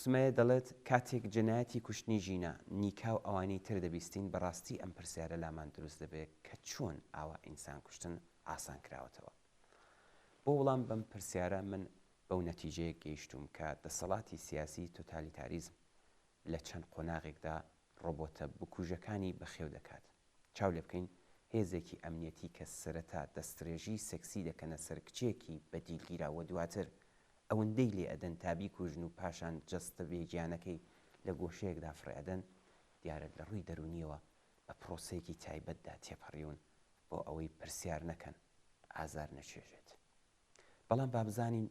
سومەیە دەڵێت، کاتێک جەنایەتی کوشتنی ژینا، نیکا و ئەوانەی تر دەبیستین، بەڕاستی ئەم پرسیارە لامان دروست دەبێ کە چۆن ئاوا ئینسان کوشتن ئاسان کراوەتەوە؟ بۆ وڵام بەم پرسیارە من بەو نەتیجەیە گەیشتووم کە دەسەڵاتی سیاسی تۆتالیتاریزم لە چەند قۆناغێکدا ڕۆبۆتە بکوژەکانی بەخێو دەکات. چاو لێ بکەین. هێزێکی ئەمنیەتی کە سەرەتا دەستڕێژی سێکسی دەکەنە سەر کچێکی بە دیل گیراو و دواتر ئەوەندەی لێ ئەدەن تا بیکوژن و پاشان جەستە بێ گیانەکەی لە گۆشەیەکدا فڕێ ئەدەن، دیارە لە ڕووی دەروونیەوە بە پڕۆسەیەکی تایبەتدا تێپەڕیون بۆ ئەوەی پرسیار نەکەن ئازار نەچێژێت. بەڵام با بزانین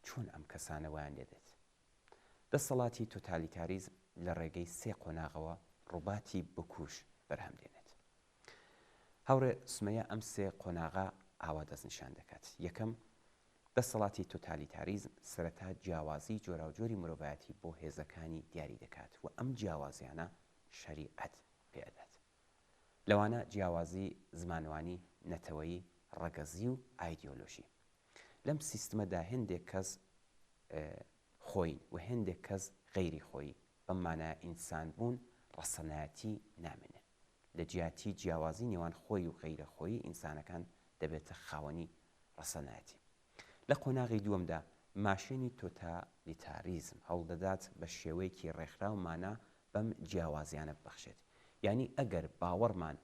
چۆن ئەم کەسانە وایان لێ دێت. دەسەڵاتی تۆتالیتاریزم لە ڕێگەی سێ قۆناغەوە ڕوباتی بکوژ بەرهەم دێنێت. هاوڕێ سومەیە ئەم سێ قۆناغە ئاوا دەستنیشان دەکات، یەکەم، دەسەڵاتی تۆتالیتاریزم سەرەتا جیاوازیی جۆراوجۆری مرۆڤایەتی بۆ هێزەکانی دیاری دەکات و ئەم جیاوازیانە شەریعەت پێ ئەدات. لەوانە جیاوازی زمانەوانی، نەتەوەیی، ڕەگەزی و ئایدیۆلۆژی. لەم سیستمەدا هێندێک کەس خۆیین و هێندێک کەس غەیری خۆیی، بەم مانایە ئینسانبوون ڕەسەنایەتی نامێنێ. لە جیاتی جیاوازی نێوان خۆی و غەیرە خۆیی ئینسانەکان دەبێتە خاوەنی ڕەسەنایەتی. لە قۆناغی دووەمدا ماشێنی تۆتالیتاریزم هەوڵدەدات بە شێوەیەکی ڕێکخراو مانا بەم جیاوازیانە ببەخشێت. یانی ئەگەر باوەڕمان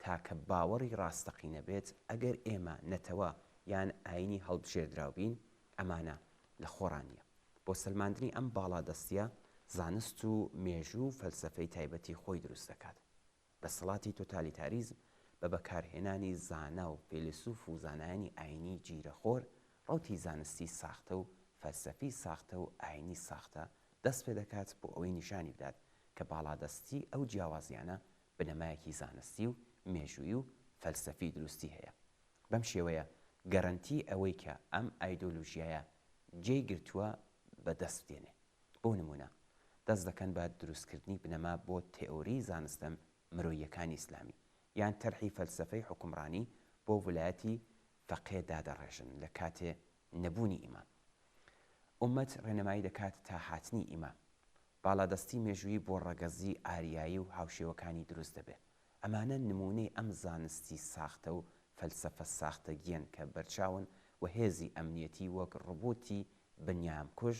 تاکە باوەڕی ڕاستەقینە بێت، ئەگەر ئێمە نەتەوە یان ئایینی هەڵبژێردراو بین، ئەمانە لە خۆڕا نییە. بۆ سەلماندنی ئەم باڵادەستییە، زانست و مێژوو و فەلسەفەی تایبەتی خۆی دروست دەکات. دەسەڵاتی تۆتالیتاریزم بە بەکارهێنانی زانا و فەیلەسوف و زانایانی ئایینی جیرەخۆر، ڕەوتی زانستی ساختە و فەلسەفی ساختە و ئایینی ساختە دەست پێدەکات بۆ ئەوەی نیشانی بدات کە باڵادەستی ئەو جیاوازیانە بنەمایەکی زانستی و مێژوویی و فەلسەفی دروستی هەیە. بەم شێوەیە گەرەنتی ئەوەی کە ئەم ئایدۆلۆژیایە جێی گرتووە بە دەست دێنێ. بۆ نموونە دەست دەکەن بە دروستکردنی بنەما بۆ تێئۆریی زانستە مرۆییەکانی ئیسلامی یان تەرحی فەلسەفەی حوکمڕانی بۆ ولایەتی فەقێ دادەڕێژن لە کاتێ نەبوونی ئیمام. ئوممەت ڕێنمایی دەکات تا هاتنی ئیمام. باڵادەستی مێژوویی بۆ ڕەگەزی ئاریایی و هاوشێوەکانی دروست دەبێ. ئەمانە نموونەی ئەم زانستی ساختە و فەلسەفە ساختەگیەن کە بەرچاون و هێزی ئەمنیەتی وەک ڕۆبۆتی بنیامکوژ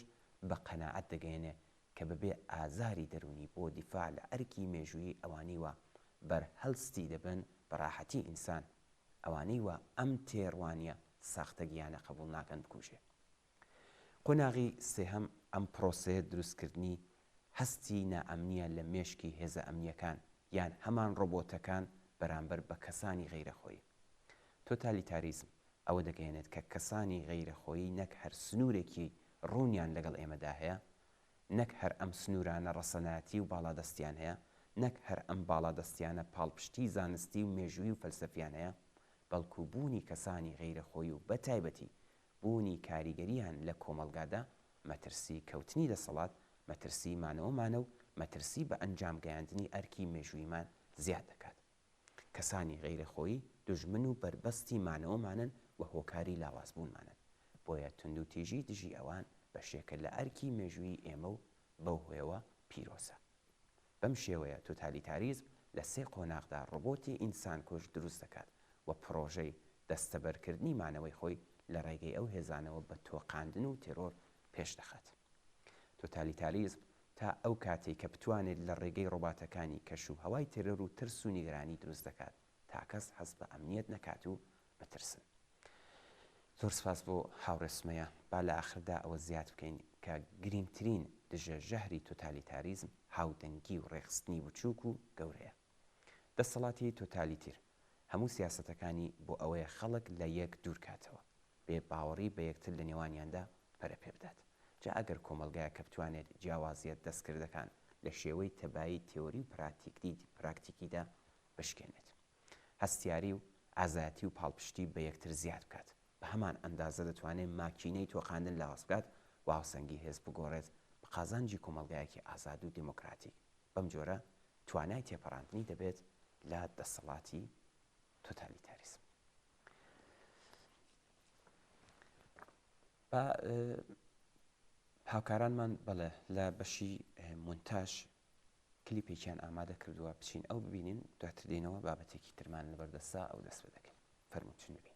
بە قەناعەت دەگەیەنێ کە بەبێ ئازاری دەروونی بۆ دیفاع لە ئەرکی مێژوویی ئەوانەی وا بەرهەڵستی دەبن بە ڕاحەتی ئینسان ئەوانەی وا ئەم تێڕوانیە ساختەگیانە قەبووڵ ناکەن بکوژێ. قۆناغی سێهەم، ئەم پرۆسەیە دروستکردنی هەستی نائەمنییە لە مێشکی هێزە ئەمنییەکان یان هەمان ڕۆبۆتەکان بەرامبەر بە کەسانی غەیرەخۆیی. تۆتالیتاریزم ئەوە دەگەیەنێت کە کەسانی غەیرەخۆیی نەک هەر سنوورێکی ڕوونیان لەگەڵ ئێمەدا هەیە، نەک هەر ئەم سنوورانە ڕەسەنایەتی و باڵادەستییان هەیە، نەک هەر ئەم باڵادەستییانە پاڵپشتیی زانستی و مێژوویی و فەلسەفییان هەیە، بەڵکو بوونی کەسانی غەیرەخۆیی و بەتایبەتی بوونی کاریگەرییان لە کۆمەڵگادا مەترسی کەوتنی دەسەڵات، مەترسی مانەوەمانە و مەترسی بە ئەنجام گەیاندنی ئەرکی مێژووییمان زیاد دەکات. کەسانی غەیرەخۆیی دوژمن و بەربەستی مانەوەمانن و هۆکاری لاوازبوونمانن. بۆیە توندوتیژی دژی ئەوان بەشێکە لە ئەرکی مێژوویی ئێمە و بەو هۆیەوە پیرۆزە. بەم شێوەیە تۆتالیتاریزم لە سێ قۆناغدا ڕۆبۆتی ئینسانکوژ دروست دەکات و پڕۆژەی دەستەبەرکردنی مانەوەی خۆی لە ڕێگەی ئەو هێزانەوە بە تۆقاندن و تێرۆر پێش دەخات. تۆتالیتاریزم تا ئەو کاتەی کە بتوانێت لە ڕێگەی ڕۆباتەکانی کەش و هەوای تێرۆر و ترس و نیگەرانی دروست دەکات تا کەس هەست بە ئەمنیەت نەکات و بترسن. زۆر سپاس بۆ هاوڕێ سومەیە. با لە ئاخردا ئەوە زیاد بکەین کە گرینگترین دژە ژەهری تۆتالیتاریزم هاودەنگی و ڕێکخستنی بچووک و گەورەیە. دەسەڵاتی تۆتالیتیر هەموو سیاسەتەکانی بۆ ئەوەیە خەڵک لە یەک دوور کاتەوە، بێ باوەڕی بە یەکتر لە نێوانیاندا پەرە پێ بدات. جا ئەگەر کۆمەڵگایەک کە بتوانێت جیاوازییە دەستکردەکان لە شێوەی تەبایی تێۆری و پراکتیکیدا بشکێنێت. هەستیاری و ئازایەتی و پاڵپشتی بە یەکتر زیاد بکات، بە هەمان ئەندازە دەتوانێت ماکینەی تۆقاندن لاواز بکات و هاوسەنگی هێز بگۆڕێت بە قازانجی کۆمەڵگایەکی ئازاد و دێمۆکراتیک، بەم جۆرە توانای تێپەڕاندنی دەبێت لە دەسەڵاتی تۆتالیتاریزم. با هاوکارانمان بەڵێ لە بەشی مونتاژ کلیپێکیان ئامادە کردووە بچین ئەو ببینین دواتر دێینەوە بابەتێکی ترمان لەبەردەستە ئەو دەست پێ دەکەین فەرموون چن ببینین.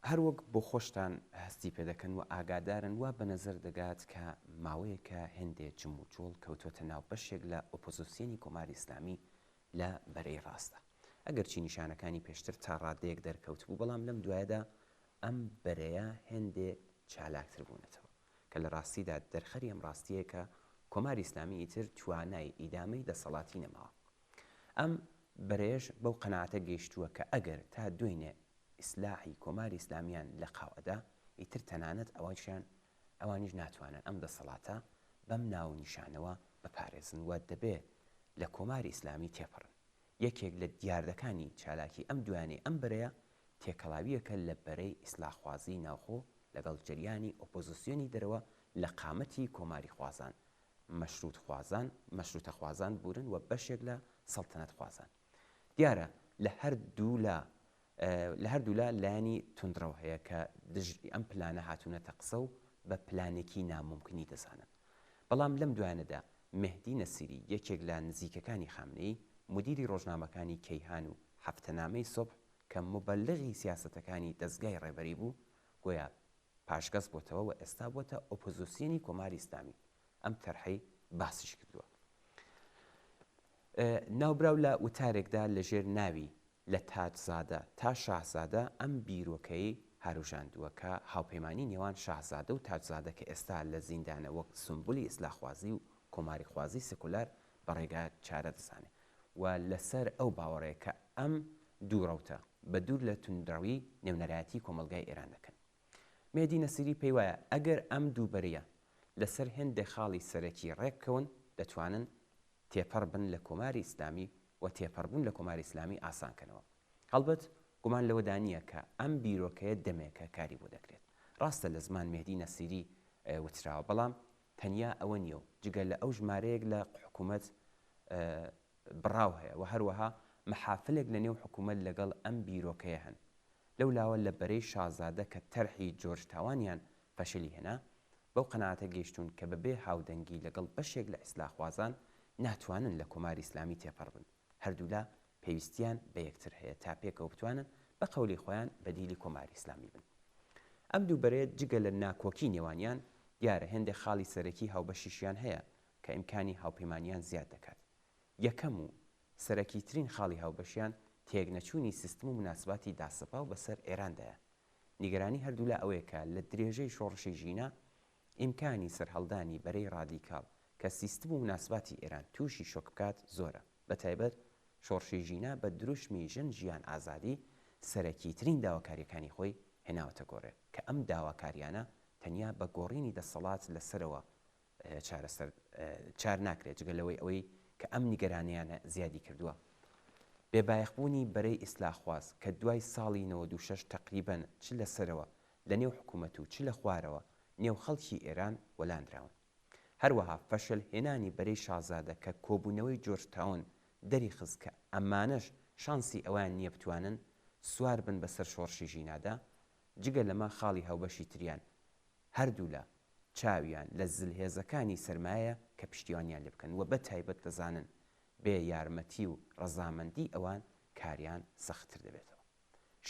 هەروەک بۆ خۆشتان هەستی پێ دەکەن و ئاگادارن وا بە نەزەر دەگات کە ماوەیەکە هێندێ جموجۆڵ کەوتۆتە ناو بەشێک لە ئۆپۆزۆسیۆنی کۆماری ئیسلامی لە بەرەی ڕاستە. ئەگەرچی نیشانەکانی پێشتر تا ڕادەیەک دەرکەوتبوو بەڵام لەم دوایەدا ئەم بەرەیە هێندێ چالاکتر بوونەتەوە کە لە ڕاستیدا دەرخەری ئەم ڕاستیەیە کە کۆماری ئیسلامی ئیتر توانای ئیدامەی دەسەڵاتی نەماوە. ئەم بەرەیەش بەو قەناعەتە گەیشتووە کە ئەگەر تا دوێنێ ئیسلاحی کۆماری ئیسلامیان لە قاو ئەدا، ئیتر تەنانەت ئەوەیشیان ئەوانیش ناتوانن ئەم دەسەڵاتە بەم ناو و نیشانەوە بپارێزن و دەبێ لە کۆماری ئیسلامی تێپەڕن. یەکێک لە دیاردەکانی چالاکی ئەم دوایانەی ئەم بەرەیە تێکەڵاوییەکە لە بەرەی ئیسلاحخوازیی ناوخۆ لەگەڵ جەریانی ئۆپۆزسیۆنی دەرەوە لە قامەتی کۆماریخوازان مەشرووتخوازان، مەشرووتەخوازان بوورن و بەشێک لە سەڵتەنەتخوازان. دیارە لە هەر دوو لا لە هەردوو لا لایەنی توندڕەو هەیە کە دژی ئەم پلانە هاتوونەتە قسە و بە پلانێکی نامومکنی دەزانن. بەڵام لەم دوایانەدا مێهدی نەسیری یەکێک لە نزیکەکانی خامنەیی، مودیری ڕۆژنامەکانی کەیهان و هەفتەنامەی سوبح کە موبەلغی سیاسەتەکانی دەزگای ڕێبەری بوو، گۆیا پاشگەز بۆتەوە و ئێستا بۆتە ئۆپۆزۆسیۆنی کۆماری ئیسلامی، ئەم تەرحەی باسیش کردووە. ناوبراو لە وتارێکدا لە ژێر ناوی لە تاجزادە تا شاهزادە ئەم بیرۆکەی هاروژاندووە کە هاوپەیمانی نێوان شاهزادە و تاجزادە کە ئێستا لە زیندانە وەک سومبولی ئیسلاحخوازی و کۆماریخوازی سکولار بە ڕێگا چارە دەزانێ و لەسەر ئەو باوەڕەیە کە ئەم دوو ڕەوتە بە دوور لە توندڕەوی نێونەرایەتی کۆمەڵگای ئێران دەکەن. مێهدی نەسیری پێیوایە ئەگەر ئەم دوو بەرەیە لەسەر هێندێ خاڵی سەرەکی ڕێک بکەون دەتوانن تێپەڕ بن لە کۆماری ئیسلامی و تێپەڕبوون لە کۆماری ئیسلامی ئاسان کەنەوە. هەڵبەت گومان لەوەدا نییە کە ئەم بیرۆکەیە دەمێکە کاری بۆ دەکرێت. ڕاستە لە زمان مێهدی نەسیری وتراوە بەڵام تەنیا ئەوە نییە و جگە لە ئەو ژمارەیەک لە حکوومەت بڕاو هەیە و هەروەها مەحافلێک لە نێو حکوومەت لەگەڵ ئەم بیرۆکەیە هەن. لەو لاوە لە بەرەی شازادە کە تەرحی جۆرج تاوانیان فەشەلی هێنا، بەو قەناعەتە گەیشتوون کە بە بێ هاودەنگی لەگەڵ بەشێک لە ئیسلاحخوازان ناتوانن لە کۆماری ئیسلامی تێپەڕ بن. هەردوولا پێویستیان بە یەکتر هەیە تا پێکەوە بتوانن بە قەولی خۆیان بەدیلی کۆماری ئیسلامی بن. ئەم دوو بەرەیە جگە لە ناکۆکی نێوانیان، دیارە هێندێ خاڵی سەرەکی هاوبەشیشیان هەیە کە ئیمکانی هاوپەیمانیان زیاد دەکات. یەکەم و سەرەکیترین خاڵی هاوبەشیان تێکنەچوونی سیستم و موناسباتی داسەپاو بەسەر ئێراندایە. نیگەرانی هەردوولا ئەوەیە کە لە درێژەی شۆڕشی ژینا ئیمکانی سەرهەڵدانی بەرەی ڕادیکاڵ کە سیستم و موناسباتی ئێران تووشی شۆک بکات زۆرە، بەتایبەت شۆڕشی ژینا بە دروشمی ژن ژیان ئازادی سەرەکیترین داواکارییەکانی خۆی هێناوەتە گۆڕێ کە ئەم داواکارییانە تەنیا بە گۆڕینی دەسەڵات لە سەرەوە چارەسەر چار ناکرێت، جگە لەوەی ئەوەی کە ئەم نیگەرانیانە زیادی کردووە بێ بایەخبوونی بەرەی ئیسلاحخواز کە دوای ساڵی 96 تەقریبەن چ لە سەرەوە لە نێو حکوومەت و چ لە خوارەوە نێو خەڵکی ئێران وەلانراون. هەروەها فەشەل هێنانی بەرەی شازادە کە کۆبوونەوەی جۆرج تاون دەریخست کە ئەمانەش شانسی ئەوەیان نییە بتوانن سوار بن بەسەر شۆڕشی ژینادا، جگە لەمە خاڵی هاوبەشی تریان هەردوولا چاویان لە زلهێزەکانی سەرمایەیە کە پشتیوانیان لێ بکەن و بە تایبەت دەزانن بێ یارمەتی و ڕەزامەندی ئەوان کاریان سەختتر دەبێتەوە.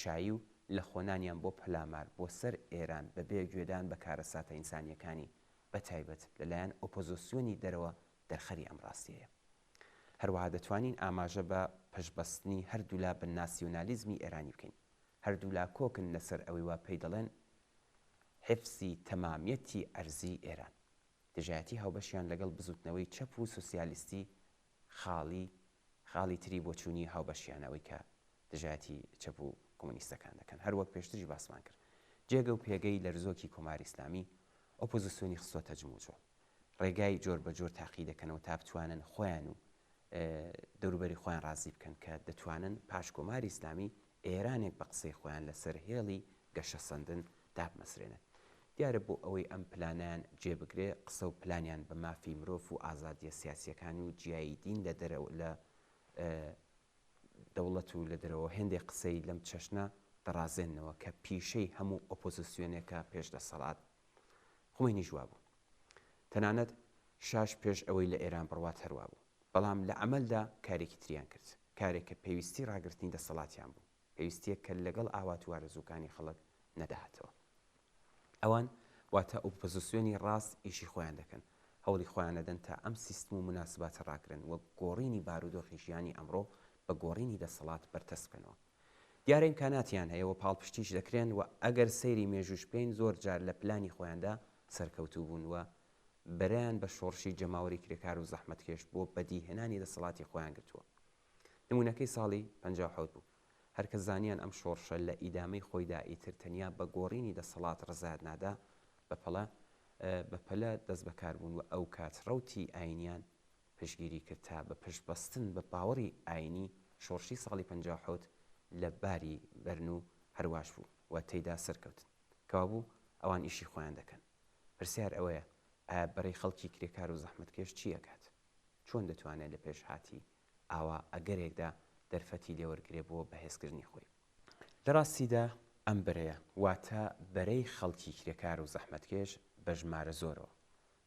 شایی و لەخۆنانیان بۆ پەلامار بۆ سەر ئێران بە بێ گوێدان بە کارەساتە ئینسانییەکانی بە تایبەت لە لایەن ئۆپۆزۆسیۆنی دەرەوە دەرخەری ئەم ڕاستیەیە. هەروەها دەتوانین ئاماژە بە پشتبەستنی هەردوولا بە ناسیۆنالیزمی ئێرانی بکەین. هەردوولا کۆکن لەسەر ئەوەی وا پێی دەڵێن حیفزی تەمامیەتی ئەرزیی ئێران. دژایەتی هاوبەشیان لەگەڵ بزووتنەوەی چەپ و سۆسیالیستی خاڵی خاڵی تری بۆچوونی هاوبەشیانە ئەوەی کە دژایەتی چەپ و کۆمۆنیستەکان دەکەن. هەر وەک پێشتریش باسمان کرد جێگە و پێگەی لەرزۆکی کۆماری ئیسلامی ئۆپۆزیسیۆنی خستۆتە جموجۆڵ. ڕێگای جۆر بە جۆر تاقی دەکەنەوە تا بتوانن خۆیان و دەوروبەری خۆیان ڕازی بکەن کە دەتوانن پاش کۆماری ئیسلامی ئێرانێک بە قسەی خۆیان لەسەر هێڵی گەشەسەندن دابمەزرێنن. دیارە بۆ ئەوەی ئەم پلانەیان جێ بگرێ قسە و پلانیان بە مافی مرۆڤ و ئازادیە سیاسیەکان و جیایی دین لە دەرەوە لە دەوڵەت و لە دەرەوە هێندێ قسەی لەم چەشنە دەڕازێننەوە کە پیشەی هەموو ئۆپۆزسیۆنێکە پێش دەسەڵات. خومەینیش وابوو. تەنانەت شاش پێش ئەوەی لە ئێران بڕوات هەر وابوو. بەڵام لە عەمەلدا کارێکی تریان کرد. کارێک کە پێویستی ڕاگرتنی دەسەڵاتیان بوو. پێویستییەک کە لەگەڵ ئاوات و ئارەزووکانی خەڵک. نەدەهاتەوە. ئەوان واتە ئۆپۆزسیۆنی ڕاست ئیشی خۆیان دەکەن، هەوڵی خۆیان ئەدەن تا ئەم سیستم و موناسباتە ڕاگرن و گۆڕینی بارودۆخی ژیانی ئەمڕۆ بە گۆڕینی دەسەڵات بەرتەسک بکەنەوە. دیارە ئیمکاناتیان هەیە و پاڵپشتیش دەکرێن و ئەگەر سەیری مێژووش بکەین زۆر جار لە پلانی خۆیاندا سەرکەوتوو بوون و بەرەیان بە شۆڕشی جەماوەری کرێکار و زەحمەتکێش بۆ بەدیهێنانی دەسەڵاتی خۆیان گرتووە. نموونەکەی ساڵی 57 بوو. هەر کە زانیان ئەم شۆڕشە لە ئیدامەی خۆیدا ئیتر تەنیا بە گۆڕینی دەسەڵات ڕزایەت نادا، بەپەلە بەپەلە دەستبەکار بوون و ئەوکات ڕەوتی ئایینیان پشتگیری کرد تا بە پشت بەستن بە باوەڕی ئایینی شۆڕشی ساڵی 57 لە باری بەرن و هەرواش بوو و تێیدا سەرکەوتن. کەوابوو ئەوان ئیشی خۆیان دەکەن. پرسیار ئەوەیە ئایا بەرەی خەڵکی کرێکار و زەحمەتکێش چی ئەکات؟ چۆن دەتوانێ لە پێشهاتی ئاوا ئەگەرێکدا دەرفەتی لێوەرگرێ بۆ بەهێزکردنی خۆی؟ لە ڕاستیدا ئەم بەرەیە، واتە بەرەی خەڵکی کرێکار و زەحمەتکێش بە ژمارە زۆرەوە،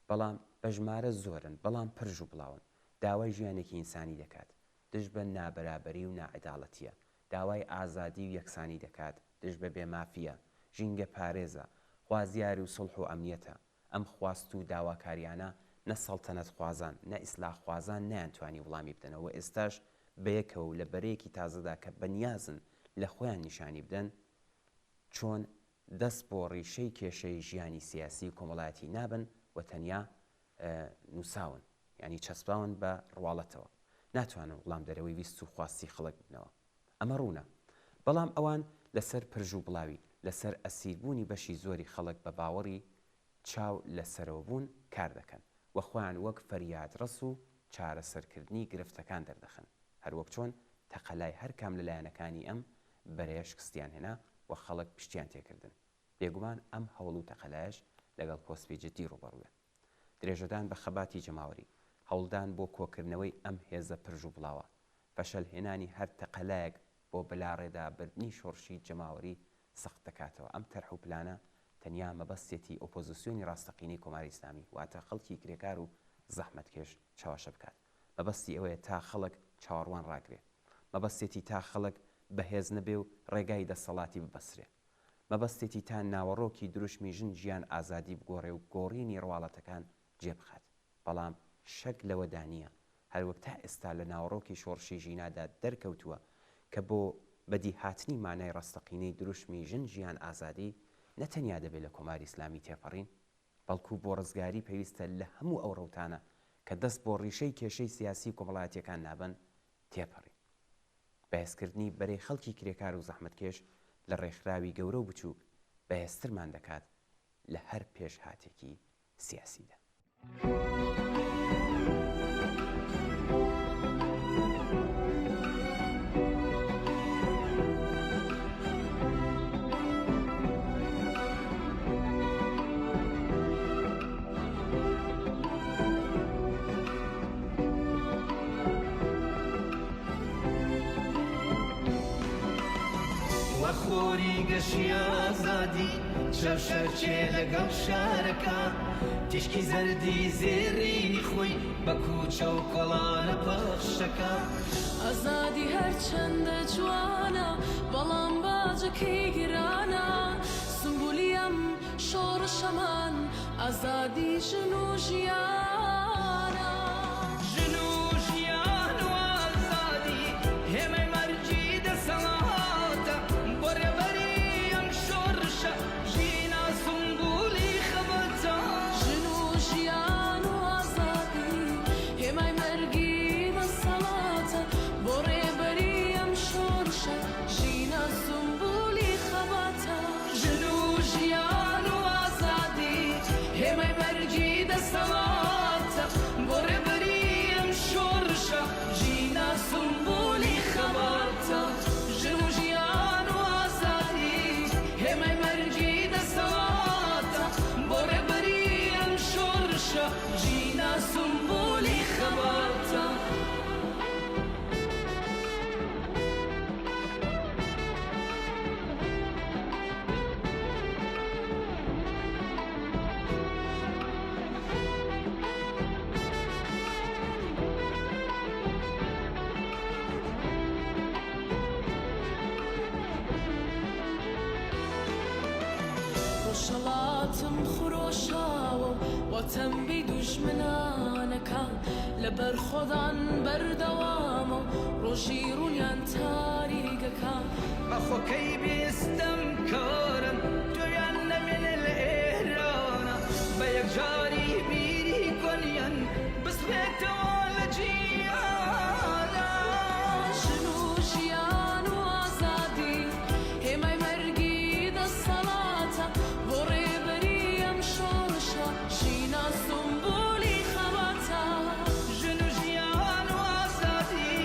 بەڵام بە ژمارە زۆرن بەڵام پرژ و بڵاون، داوای ژیانێکی ئینسانی دەکات، دژ بە نابەرابەری و ناعەداڵەتییە، داوای ئازادی و یەکسانی دەکات، دژ بە بێ مافییە، ژینگە پارێزە، خوازیاری و سوڵح و ئەمنیەتە، ئەم خواست و داواکاریانە نە سەڵتەنەتخوازان، نە ئیسلاحخوازان نەیانتوانی وڵامی بدەنەوە و ئێستاش بەیەکەوە و لە بەرەیەکی تازەدا کە بەنیازن لە خۆیان نیشانی بدەن چۆن دەست بۆ ڕیشەی کێشەی ژیانی سیاسی و کۆمەڵایەتی نابەن و تەنیا نووساون یانی چەسپاون بە ڕواڵەتەوە ناتوانن وڵامدەرەوەی ویست و خواستی خەڵک ببنەوە. ئەمە ڕوونە. بەڵام ئەوان لەسەر پرژ و بڵاوی، لەسەر ئەسیربوونی بەشی زۆری خەڵک بە باوەڕی چاو لە سەرەوەبوون کار دەکەن و خۆیان وەک فەریادڕەس و چارەسەرکردنی گرفتەکان دەردەخەن. هەروەک چۆن تەقەلای هەر کام لە لایەنەکانی ئەم بەرەیە شکستیان هێنا و خەڵک پشتیان تێکردن. بێگومان ئەم هەوڵ و تەقەلایەش لەگەڵ کۆسپی جددی ڕووبەڕوویە. درێژەدان بە خەباتی جەماوەری، هەوڵدان بۆ کۆکردنەوەی ئەم هێزە پرژ و بڵاوە، فەشەل هێنانی هەر تەقەلایەک بۆ بەلاڕێدا بردنی شۆڕشی جەماوەری سەخت دەکاتەوە. ئەم تەرح و پلانە تەنیا مەبەستیەتی ئۆپۆزسیۆنی ڕاستەقینەی کۆماری ئیسلامی واتە خەڵکی کرێکار و زەحمەتکێش چەواشە بکات. مەبەستی ئەوەیە تا خەڵک چاوەڕوان ڕاگرێ. مەبەستێتی تا خەڵک بەهێز نەبێ و ڕێگای دەسەڵاتی ببەسرێ. مەبەستێتی تا ناوەڕۆکی دروشمی ژن ژیان ئازادی بگۆڕێ و گۆڕینی ڕواڵەتەکان جێ بخات. بەڵام شک لەوەدا نییە، هەروەک تا ئێستا لە ناوەڕۆکی شۆڕشی ژینادا دەرکەوتووە کە بۆ بەدیهاتنی مانای ڕاستەقینەی دروشمی ژن ژیان ئازادی نە تەنیا دەبێ لە کۆماری ئیسلامی تێپەڕین، بەڵکوو بۆ ڕزگاری پێویستە لە هەموو ئەو ڕەوتانە کە دەست بۆ ڕیشەی کێشەی سیاسی و کۆمەڵایەتییەکان نابەن، تێپەڕین. بەهێزکردنی بەرەی خەڵکی کرێکار و زەحمەتکێش لە ڕێکخراوی گەورە و بچووک بەهێزترمان دەکات لە هەر پێشهاتێکی سیاسیدا. وە خۆری گەشی ئازادی شەوشەرچێ لەگەڵ شارەکە تیشکی زەردی زێڕینی خۆی بە کوچە و کۆڵانە پەخشەکە. ئازادی هەرچەندە جوانە بەڵام باجەکەی گرانە سمبولی ئەم شۆڕشەمان ئازادی ژن و ژیانە. ژن و ژیان و ئازادی هێمای مەرگی دەسەڵاتە بۆ ڕێبەری ئەم شۆڕشە ژینا سومبولی خەباتە. ژن و ژیان و ئازادی هێمای مەرگی دەسەڵاتە بۆ ڕێبەری ئەم شۆڕشە ژینا سومبولی خەباتە. ژن و ژیان و ئازادی هێمای مەرگی دەسەڵاتە. خەباتم خرۆشاوە و بۆ تەمبێی دوژمنانەکا لە بەرخۆدان بەردەوامە و ڕۆژی ڕوونیان تاریکەکا. مەخۆ کەی بێ ستەمکارن تۆیان نەمێنێ لە ئێرانا بە یەکجاری بیری کۆنیان بسڕێتەوە لە جیهانا. ژن و ژیان و ئازادی هێمای مەرگی دەسەڵاتە بۆ ڕێبەری ئەم شۆڕشە ژینا سومبولی خەباتە. ژن و ژیان و ئازادی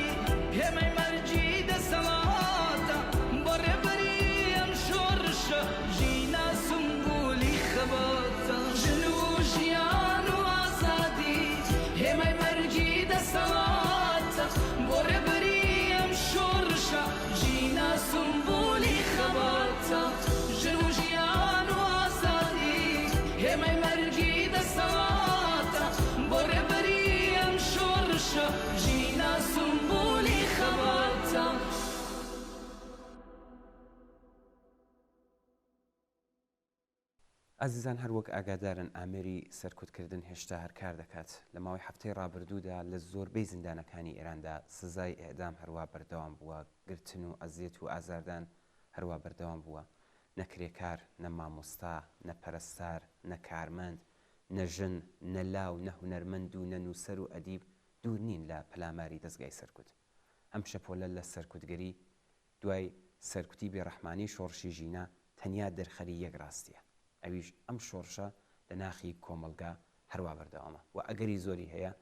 هێمای مەرگی دەسەڵاتە بۆ ڕێبەری ئەم شۆڕشە ژینا سومبولی خەباتە. ژن و ژیان و ئازادی هێمای مەرگی دەسەڵاتە بۆ ڕێبەری ئەم شۆڕشە ژینا سومبولی خەباتە. ژن و ژیان و ئازادی هێمای مەرگی دەسەڵاتە بۆ ڕێبەری ئەم شۆڕشە ژینا سومبولی خەباتە. ئازیزان هەر وەک ئاگادارن ئامێری سەرکوتکردن هێشتا هەر کار دەکات، لە ماوەی هەفتەی ڕابردوودا لە زۆربەی زیندانەکانی ئێراندا سزای ئێعدام هەروا بەردەوام بووە، گرتن و ئەزیەت و ئازاردان هەروا بەردەوام بووە، نە کرێکار، نە مامۆستا، نە پەرستار، نە کارمەند، نە ژن، نە لاو، نە هونەرمەند و نە نووسەر و ئەدیب دوور نین لە پەلاماری دەزگای سەرکوت. ئەم شەپۆلە لە سەرکوتگەری دوای سەرکوتی بێڕەحمانەی شۆڕشی ژینا تەنیا دەرخەری یەک ڕاستییە، ئەویش ئەم شۆڕشە لە ناخی کۆمەڵگا هەروا بەردەوامە و ئەگەری زۆری هەیە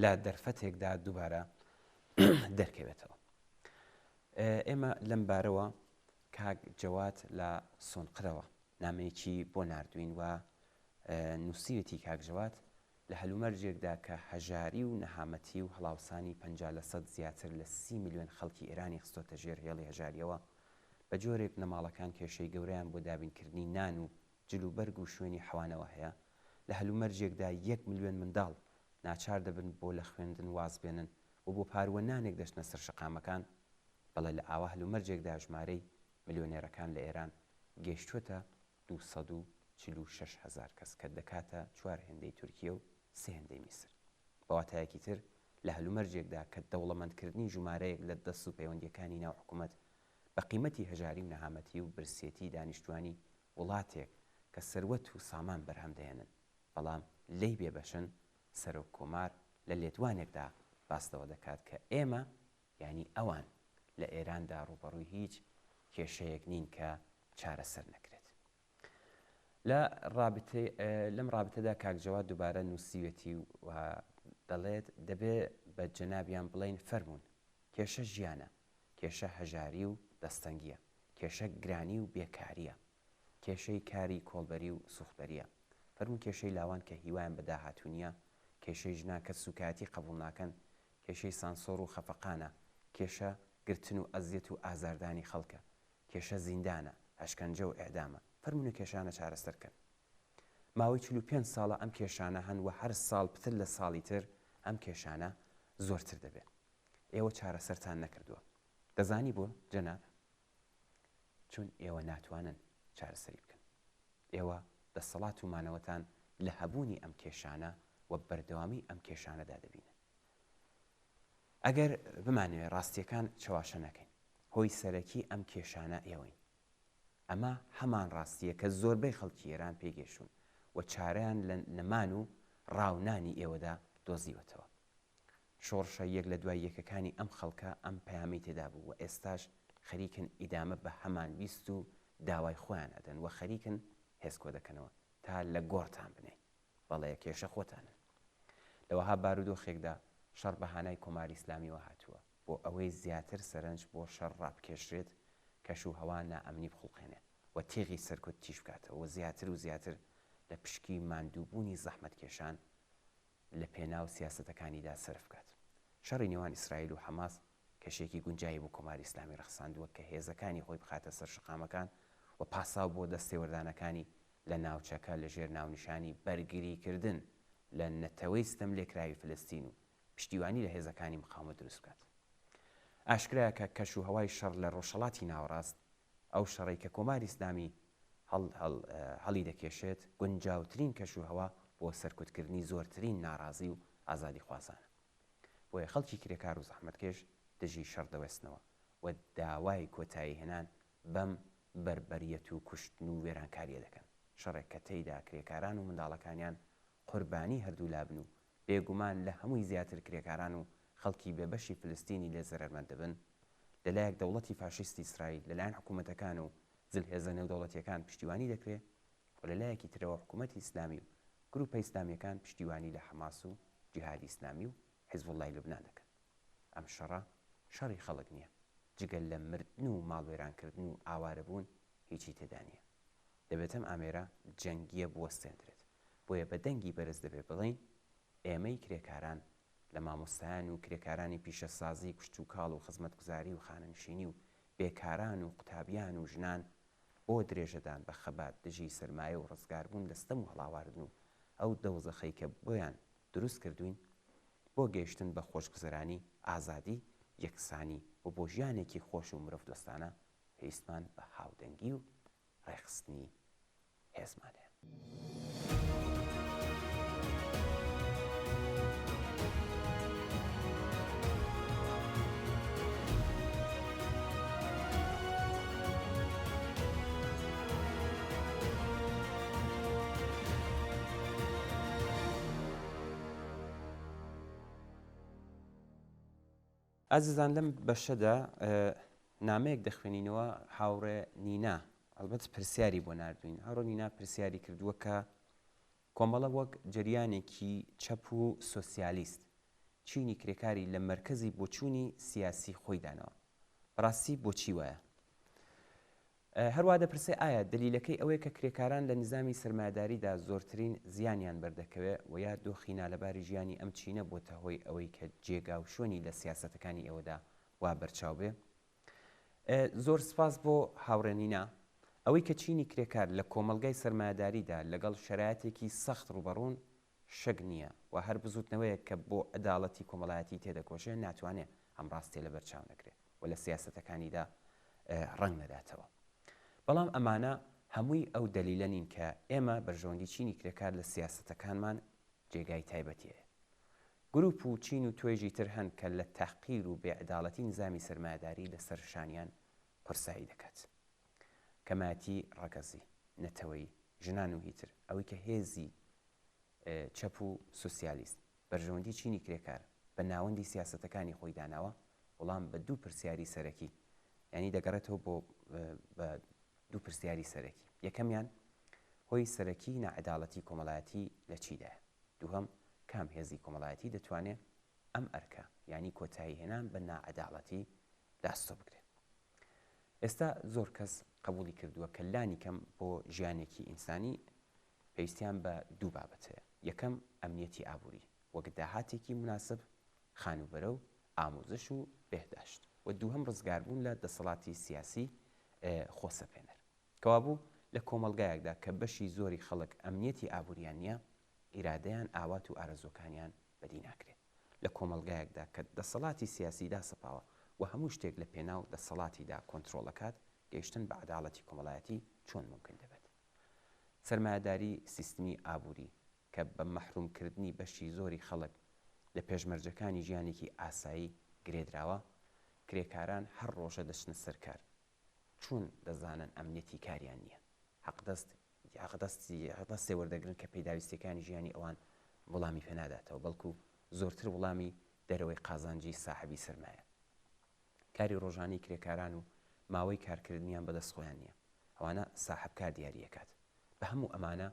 لە دەرفەتێکدا دووبارە دەرکەوێتەوە. ئێمە لەم بارەوە کاک جەواد لە سۆنقرەوە نامەیەکی بۆ ناردووین و نووسیوێتی کاک جەواد لە هەلومەرجێکدا کە هەژاری و نەهامەتی و هەڵاوسانی 50 لەسەد زیاتر لە 30 ملیۆن خەڵکی ئێرانی خستۆتە ژێر هێڵی هەژارییەوە، بە جۆرێک بنەماڵەکان کێشەی گەورەیان بۆ دابینکردنی نان و جل و بەرگ و شوێنی حەوانەوە هەیە، لە هەلومەرجێکدا یەک ملیۆن منداڵ ناچار دەبن بۆ لە خوێندن واز بێنن و بۆ پارووە نانێک دەچنە سەر شەقامەکان، بەڵێ لە ئاوا هەلومەرجێکدا ژمارەی ملیۆنێرەکان لە ئێران گەیشتووەتە 246 هەزار کەس کە دەکاتە چوار هێندەی تورکیە و سێ هێندەی میسر. بە واتایەکی تر لە هەلومەرجێکدا کە دەوڵەمەندکردنی ژمارەیەک لە دەست و پەیوەندییەکانی ناو حکومەت بە قیمەتی هەژاری و نەهامەتی و برسێتی دانیشتوانی وڵاتێک کە سەروەت و سامان بەرهەم دەهێنن بەڵام لێی بێبەشن، سەرۆک کۆمار لە لێدوانێکدا باس لەوە دەکات کە ئێمە یانی ئەوان لە ئێراندا ڕووبەڕووی هیچ کێشەیەک نین کە چارەسەر نەکرێت. لە ڕابتەی لەم ڕابتەدا کاک جەواد دووبارە نووسیوێتی و دەڵێت دەبێ بە جەنابیان بڵێین فەرموون کێشە ژیانە، کێشە هەژاری و دەستەنگییە، کێشە گرانی و بێکارییە، کێشەی کاری کۆڵبەری و سوختبەرییە. فەرموون کێشەی لاوان کە هیوایان بە داهاتوو نییە، کێشەی ژنان کە سووکایەتی قەبووڵ ناکەن، کێشەی سانسۆر و خەفەقانە، کێشە گرتن و ئەزیەت و ئازاردانی خەڵکە، کێشە زیندانە، ئەشکەنجە و ئیعدامە. فەرموون کێشانە چارەسەر کەن. ماوەی 45 ساڵە ئەم کێشانە هەن و هەر ساڵ پتر لە ساڵی تر ئەم کێشانە زۆرتر دەبێ. ئێوە چارەسەرتان نەکردووە. دەزانی بۆ جەناب؟ چون ئێوە ناتوانن چارەسەری بکەن. ئێوە دەسەڵات و مانەوەتان لە هەبوونی ئەم کێشانە و بەردەوامی ئەم کێشانەدا دەبینن. ئەگەر بمانەوێ ڕاستییەکان چەواشە نەکەین، هۆی سەرەکی ئەم کێشانە ئێوەین. ئەمە هەمان ڕاستییە کە زۆربەی خەڵکی ئێران پێی گەیشتوون و چارەیان لە نەمان و ڕاونانی ئێوەدا دۆزیوەتەوە. شۆڕشە یەک لە دوای یەکەکانی ئەم خەڵکە ئەم پەیامەی تێدا بوو و ئێستاش خەریکن ئیدامە بە هەمان ویست و داوای خۆیان ئەدەن و خەریکن هێز کۆدەکەنەوە تا لە گۆڕتان بنێین. بەڵێ کێشە خۆتانن. لە وەها بارودۆخێکدا شەڕ بە هانای کۆماری ئیسلامیوە هاتووە بۆ ئەوەی زیاتر سەرەنج بۆ شەڕ ڕابکێشرێت، کەش و هەوا نائەمنی بخوڵقێنێ و تیغی سەرکوت تیژ بکاتەوە و زیاتر و زیاتر لە پشکی ماندووبوونی زەحمەتکێشان لە پێناو سیاسەتەکانیدا سەرف بکات. شەڕی نێوان ئیسرائیل و حەماس کەشێکی گونجاوی بۆ کۆماری ئیسلامی ڕەخساندووە کە هێزەکانی خۆی بخاتە سەر شەقامەکان و پاساو بۆ دەستێوەردانەکانی لە ناوچەکە لە ژێر ناونیشانی بەرگریکردن لە نەتەوەی ستەملێکراوی فلستین و پشتیوانی لە هێزەکانی مقاومەت دروست بکات. ئاشکرایە کە کەش و هەوای شەڕ لە ڕۆژهەڵاتی ناوەڕاست، ئەو شەڕەی کە کۆماری ئیسلامی. هەڵ هەڵ هەڵیدەکێشێت، گونجاوترین کەشوهەوا بۆ سەرکوتکردنی زۆرترین ناڕازی و ئازادیخوازانە. بۆیە خەڵکی کرێکار و زەحمەتکێش دژی شەڕ دەوەستنەوە و داوای کۆتاییهێنان بەم بەربەریەت و کوشتن و وێرانکارییە دەکەن، شەڕێک کە تێیدا کرێکاران و منداڵەکانیان قوربانی هەردوولا بن و بێگومان لە هەمووی زیاتر کرێکاران و خەڵکی بێبەشی فلستینی لێ زەرەرمەند دەبن، لەلایەک دەوڵەتی فاشیستی ئیسرائیل لەلایەن حکوومەتەکان و زلهێزە نێودەوڵەتییەکان پشتیوانی دەکرێ و لەلایەکی ترەوە حکوومەتی ئیسلامی و گرووپە ئیسلامییەکان پشتیوانی لە حەماس و جیهادی ئیسلامی و حیزبوڵڵای لوبنان دەکەن. ئەم شەڕە شەڕی خەڵک نییە، جگە لە مردن و ماڵوێرانکردن و ئاوارەبوون هیچی تێدا نییە. دەبێت ئەم ئامێرە جەنگییە بوەستێندرێت. بۆیە بە دەنگی بەرز دەبێ بڵێین ئێمەی کرێکاران لە مامۆستایان و کرێکارانی پیشەسازی کشتوکاڵ و خزمەتگوزاری و خانەنشینی و بێکاران و قوتابیان و ژنان بۆ درێژەدان بە خەبات دژی سەرمایە و ڕزگاربوون لە ستەم و هەڵاواردن و ئەو دەوزەخەی کە بۆیان دروست کردووین بۆ گەیشتن بە خۆشگوزەرانی، ئازادی، یەکسانی و بۆ ژیانێکی خۆش و مرۆڤدۆستانە پێویستمان بە هاودەنگی و ڕێکخستنی هێزمان هەیە. ئازیزان لەم بەشەدا نامەیەک دەخوێنینەوە هاوڕێ نینا ئەڵبەت پرسیاری بۆ ناردوین هاوڕێ نینا پرسیاری کردووە کە کۆمەڵە وەک جەریانێکی چەپ و سۆسیالیست چینی کرێکاری لە مەرکەزی بۆچوونی سیاسی خۆی داناوە بەڕاستی بۆچی وایە؟ هەروا دەپرسێ ئایا دەلیلەکەی ئەوەیە کە کرێکاران لە نیزامی سەرمایەداریدا زۆرترین زیانیان بەردەکەوێ و یا دۆخی نالەباری ژیانی ئەم چینە بۆتە هۆی ئەوەی کە جێگا و شوێنی لە سیاسەتەکانی ئێوەدا وا بەرچاو بێ؟ زۆر سپاس بۆ هاوڕێ نینا. ئەوەی کە چینی کرێکار لە کۆمەڵگای سەرمایەداریدا لەگەڵ شەرایتێکی سەخت ڕووبەڕوون شک نییە و هەر بزووتنەوەیەک کە بۆ عەداڵەتی کۆمەڵایەتی تێدەکۆشێ ناتوانێ ئەم ڕاستیە لەبەر چاو نەگرێ و لە سیاسەتەکانیدا ڕەنگ نەداتەوە. بەڵام ئەمانە هەمووی ئەو دەلیلە نین کە ئێمە بەرژەوەندی چینی کرێکار لە سیاسەتەکانمان جێگای تایبەتی هەیە. گروپ و چین و توێژی تر هەن کە لە تەحقیر و بێعەداڵەتی نیزامی سەرمایەداری لە سەر شانیان قورسایی دەکات. کەمایەتی ڕەگەزی، نەتەوەیی، ژنان و هیتر، ئەوەی کە هێزی چەپ و سوسیالیست بەرژەوەندی چینی کرێکار بە ناوەندی سیاسەتەکانی خۆی داناوە، وڵام بە دوو پرسیاری سەرەکی یانی دەگەڕێتەوە بۆ بە دوو پرسیاری سەرەکی. یەکەمیان هۆی سەرەکی ناعەداڵەتی کۆمەڵایەتی لە چیدایە؟ دووهەم کام هێزی کۆمەڵایەتی دەتوانێ ئەم ئەرکە یانی کۆتایی هێنان بە ناعەداڵەتی لە ئەستۆ بگرێ؟ ئێستا زۆر کەس قەبووڵی کردووە کە لانیکەم بۆ ژیانێکی ئینسانی پێویستیان بە دوو بابەت هەیە، یەکەم ئەمنیەتی ئابووری وەک داهاتێکی موناسب، خانووبەرە و ئاموزش و بێهداشت و دووهەم ڕزگاربوون لە دەسەڵاتی سیاسی خۆسەپێنەر. کەوابوو لە کۆمەڵگایەکدا کە بەشی زۆری خەڵک ئەمنیەتی ئابووریان نییە، ئیرادەیان، ئاوات و ئارەزووەکانیان بەدی ناکرێ. لە کۆمەڵگایەکدا کە دەسەڵاتی سیاسی داسەپاوە و هەموو شتێک لە پێناو دەسەڵاتیدا کۆنترۆڵ ئەکات، گەیشتن بە عەداڵەتی کۆمەڵایەتی چۆن مومکن دەبێت؟ سەرمایەداری سیستمی ئابووری کە بە مەحروم کردنی بەشی زۆری خەڵک لە پێشمەرجەکانی ژیانێکی ئاسایی گرێدراوە، کرێکاران هەر ڕۆژە دەچنە سەر کار چون دەزانن ئەمنیەتی کاریان نییە، حەقدەست حەقدەستی حەقدەستێ وەردەگرن کە پێداویستیەکانی ژیانی ئەوان وڵامی پێ ناداتەوە، بەڵکو زۆرتر وڵامی دەرەوەی قازانجی ساحەبی سەرمایە. کاری ڕۆژانەی کرێکاران و ماوەی کارکردنیان بەدەست خۆیان نییە، ئەوانە ساحەب کار دیاری ئەکات. بە هەموو ئەمانە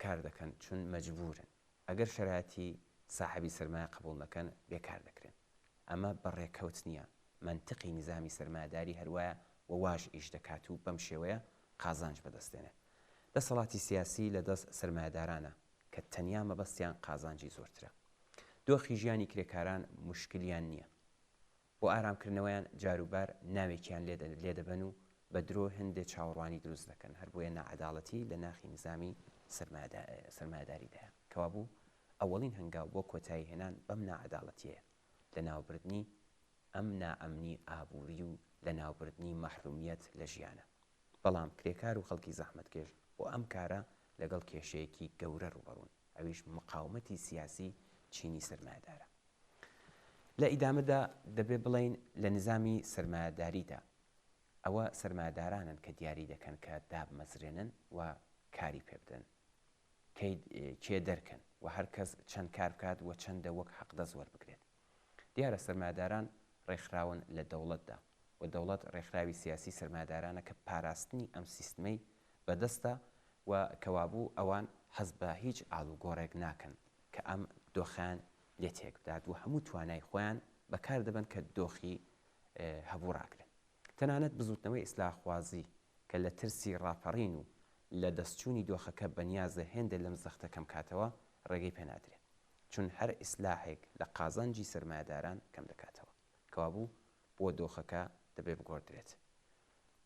کار دەکەن چون مەجبوورن. ئەگەر شەرایتی ساحەبی سەرمایە قەبووڵ نەکەن بێکار دەکرێن. ئەمە بە ڕێکەوت نییە، مەنتقی نیزامی سەرمایەداری هەروایە و واش ئیش دەکات و بەم شێوەیە قازانج بەدەست دێنێ. دەسەڵاتی سیاسی لە دەست سەرمایەدارانە کە تەنیا مەبەستیان قازانجی زۆرترە. دۆخی ژیانی کرێکاران موشکلیان نییە. بۆ ئارامکردنەوەیان جاروبار ناوێکیان لێ دەبەن و بە درۆ هەندێ چاوەڕوانی دروست دەکەن، هەر بۆیە ناعەداڵەتی لە ناخی نیزامی سەرمایەداریدایە. کەوابوو ئەوەڵین هەنگاو بۆ کۆتایی هێنان بەم ناعەداڵەتیەیە، لەناوبردنی ئەم نائەمنی ئابووری و لەناوبردنی مەحرومیەت لە ژیانە. بەڵام کرێکار و خەڵکی زەحمەتکێش بۆ ئەم کارە لەگەڵ کێشەیەکی گەورە ڕووبەڕوون، ئەویش مقاومەتی سیاسی چینی سەرمایەدارە. لە ئیدامەدا دەبێ بڵێین لە نیزامی سەرمایەداریدا ئەوە سەرمایەدارانن کە دیاری دەکەن کە دابمەزرێنن و کاری پێ بدەن، کەی کێ دەرکەن و هەر کەس چەند کار بکات و چەندە وەک حەقدەست وەربگرێت. دیارە سەرمایەداران ڕێکخراون لە دەوڵەتدا و دەوڵەت ڕێکخراوی سیاسی سەرمایەدارانە کە پاراستنی ئەم سیستمەی بەدەستە و کەوابوو ئەوان حەز بە هیچ ئاڵوگۆڕێک ناکەن کە ئەم دۆخەیان لێ تێکبدات و هەموو توانای خۆیان بەکار دەبەن کە دۆخی هەبوو ڕاگرن. تەنانەت بزووتنەوەی ئیسلاحخوازی کە لە ترسی ڕاپەڕین و لە دەستچوونی دۆخەکە بەنیازە هێندە لەم زەختە کەم کاتەوە، ڕێگەی پێ نادرێ. چون هەر ئیسلاحێک لە قازانجی سەرمایەداران کەم دەکاتەوە. کەوابوو بۆ دۆخەکە دەبێ بگۆڕدرێت.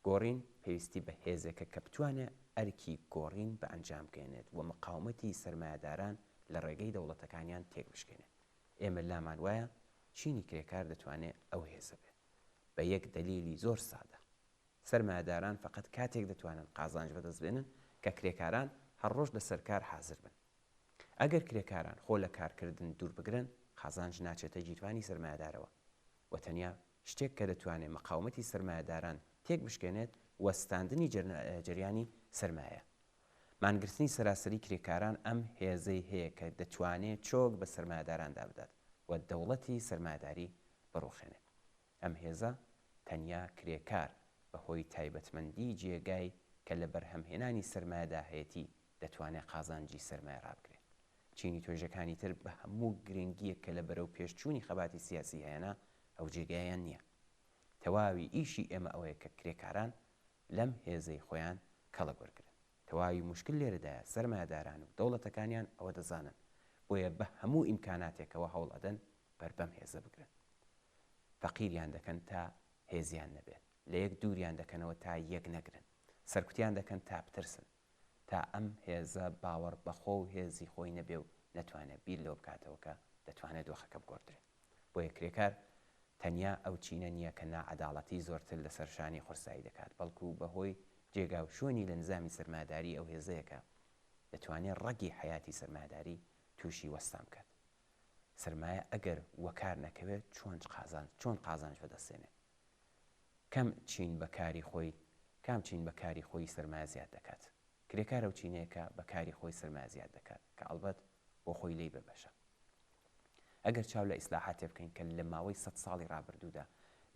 گۆڕین پێویستی بە هێزێکە کە بتوانێ ئەرکی گۆڕین بە ئەنجام بگەیەنێت و مقاومەتی سەرمایەداران لە ڕێگەی دەوڵەتەکانیان تێک بشکێنێ. ئێمە لامان وایە چینی کرێکار دەتوانێ ئەو هێزە بێ. بە یەک دەلیلی زۆر سادە. سەرمایەداران فەقەت کاتێک دەتوانن قازانج بەدەست بێنن کە کرێکاران هەر ڕۆژ لە سەر کار حازر بن. ئەگەر کرێکاران خۆ لە کارکردن دوور بگرن، قازانج ناچێتە گیرفانی سەرمایەدارەوە و تەنیا شتێک کە دەتوانێ مقاومەتی سەرمایەداران تێک بشکێنێت وەستاندنی جەریانی سەرمایەیە. مانگرتنی سەراسەری کرێکاران ئەم هێزەی هەیە کە دەتوانێ چۆک بە سەرمایەداران دابدات و دەوڵەتی سەرمایەداری بڕوخێنێ. ئەم هێزە تەنیا کرێکار بە هۆی تایبەتمەندیی جێگای کە لە بەرهەمهێنانی سەرمایەدا هەیەتی دەتوانێ قازانجی سەرمایە ڕابگرێ. چینی توێژەکانی تر بە هەموو گرنگییەک کە لە بەرەو پێشچوونی خەباتی سیاسی هەیانە ئەو جێگایەیان نییە. تەواوی ئیشی ئێمە ئەوەیە کە کرێکاران لەم هێزەی خۆیان کەڵک وەرگرن. تەواوی موشکل لێرەدایە سەرمایەداران و دەوڵەتەکانیان ئەوە دەزانن بۆیە بە هەموو ئیمکاناتێکەوە هەوڵ ئەدەن بەر بەم هێزە بگرن. فەقیریان دەکەن تا هێزیان نەبێ. لە یەک دووریان دەکەنەوە تا یەک نەگرن. سەرکوتیان دەکەن تا بترسن. تا ئەم هێزە باوەڕ بەخۆ و هێزی خۆی نەبێ و نەتوانێ بیر لەوە بکاتەوە کە دەتوانێ دۆخەکە بگۆڕدرێ. بۆیە کرێکار تەنیا ئەو چینە نییە کە ناعەداڵەتی زۆرتر لەسەر شانی قورسایی دەکات، بەڵکو بە هۆی جێگا و شوێنی لە نزامی سەرمایەداری ئەو هێزەیە کە دەتوانێ ڕەگی حەیاتی سەرمایەداری تووشی وەستان بکات. سەرمایە ئەگەر وەکار نەکەوێ چۆن قازانج چۆن قازانج بەدەست دێنێ؟ کەم چین بە کاری خۆی کام چین بە کاری خۆی سەرمایە زیاد دەکات؟ کرێکار ئەو چینەیە کە بە کاری خۆی سەرمایە زیاد دەکات کە ئەڵبەت بۆ خۆی لێی بەبەشە. ئەگەر چاو لە ئیسلاحاتێ بکەین کە لە ماوەی سەت ساڵی ڕابردوودا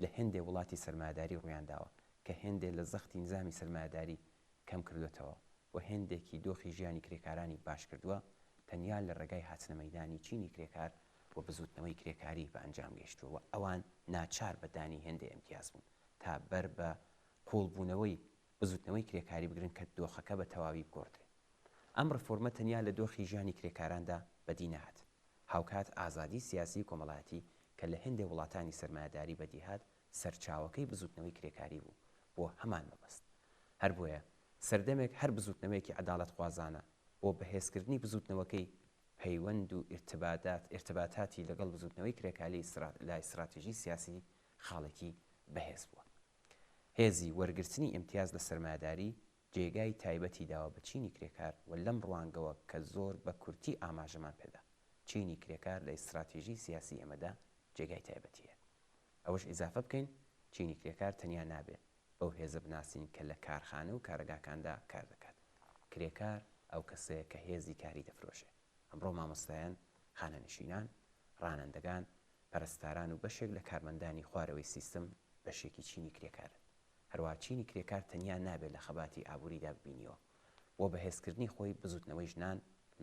لە هێندێ وڵاتی سەرمایەداری ڕوویان داوە کە هێندێ لە زەختی نیزامی سەرمایەداری کەم کردۆتەوە و هێندێکی دۆخی ژیانی کرێکارانی باش کردووە تەنیا لە ڕێگای هاتنە مەیدانی چینی کرێکار و بزووتنەوەی کرێکاری بە ئەنجام گەیشتووە و ئەوان ناچار بە دانی هێندێ ئیمتیاز بوون تا بەر بە قووڵ بوونەوەی بزووتنەوەی کرێکاری بگرن کە دۆخەکە بە تەواوی بگۆڕدرێ. ئەم ڕێفۆرمە تەنیا لە دۆخی ژیانی کرێکاراندا بەدی نەهات، هاوکات ئازادی سیاسی و کۆمەڵایەتی کە لە هێندێ وڵاتانی سەرمایەداری بەدیهات سەرچاوەکەی بزووتنەوەی کرێکاری بوو بۆ هەمان مەبەست. هەر بۆیە سەردەمێک هەر بزووتنەوەیەکی عەداڵەتخوازانە بۆ بەهێزکردنی بزووتنەوەکەی پەیوەند و ئیرتبادات ئیرتباتاتی لەگەڵ بزووتنەوەی کرێکاری لە ئیستراتیژی سیاسی خاڵێکی بەهێز بووە. هێزی وەرگرتنی ئیمتیاز لە سەرمایەداری جێگای تایبەتی داوە بە چینی کرێکار و لەم ڕوانگەوە کە زۆر بە کورتی ئاماژەمان پێدا چینی کرێکار لە ئیستراتیژی سیاسی ئێمەدا جێگای تایبەتی هەیە. ئەوەش ئیزافە بکەین چینی کرێکار تەنیا نابێ بەو هێزە بناسین کە لە کارخانە و کارەگاکاندا کار دەکات. کرێکار ئەو کەسەیە کە هێزی کاری دەفرۆشێ. ئەمڕۆ مامۆستایان، خانەنشینان، ڕانەندەگان، پەرستاران و بەشێک لە کارمەندانی خوارەوەی سیستم بەشێکی چینی کرێکارن. هەروەها چینی کرێکار تەنیا نابێ لە خەباتی ئابووریدا ببینیەوە. بۆ بەهێزکردنی خۆی بزووتنەوەی ژنان،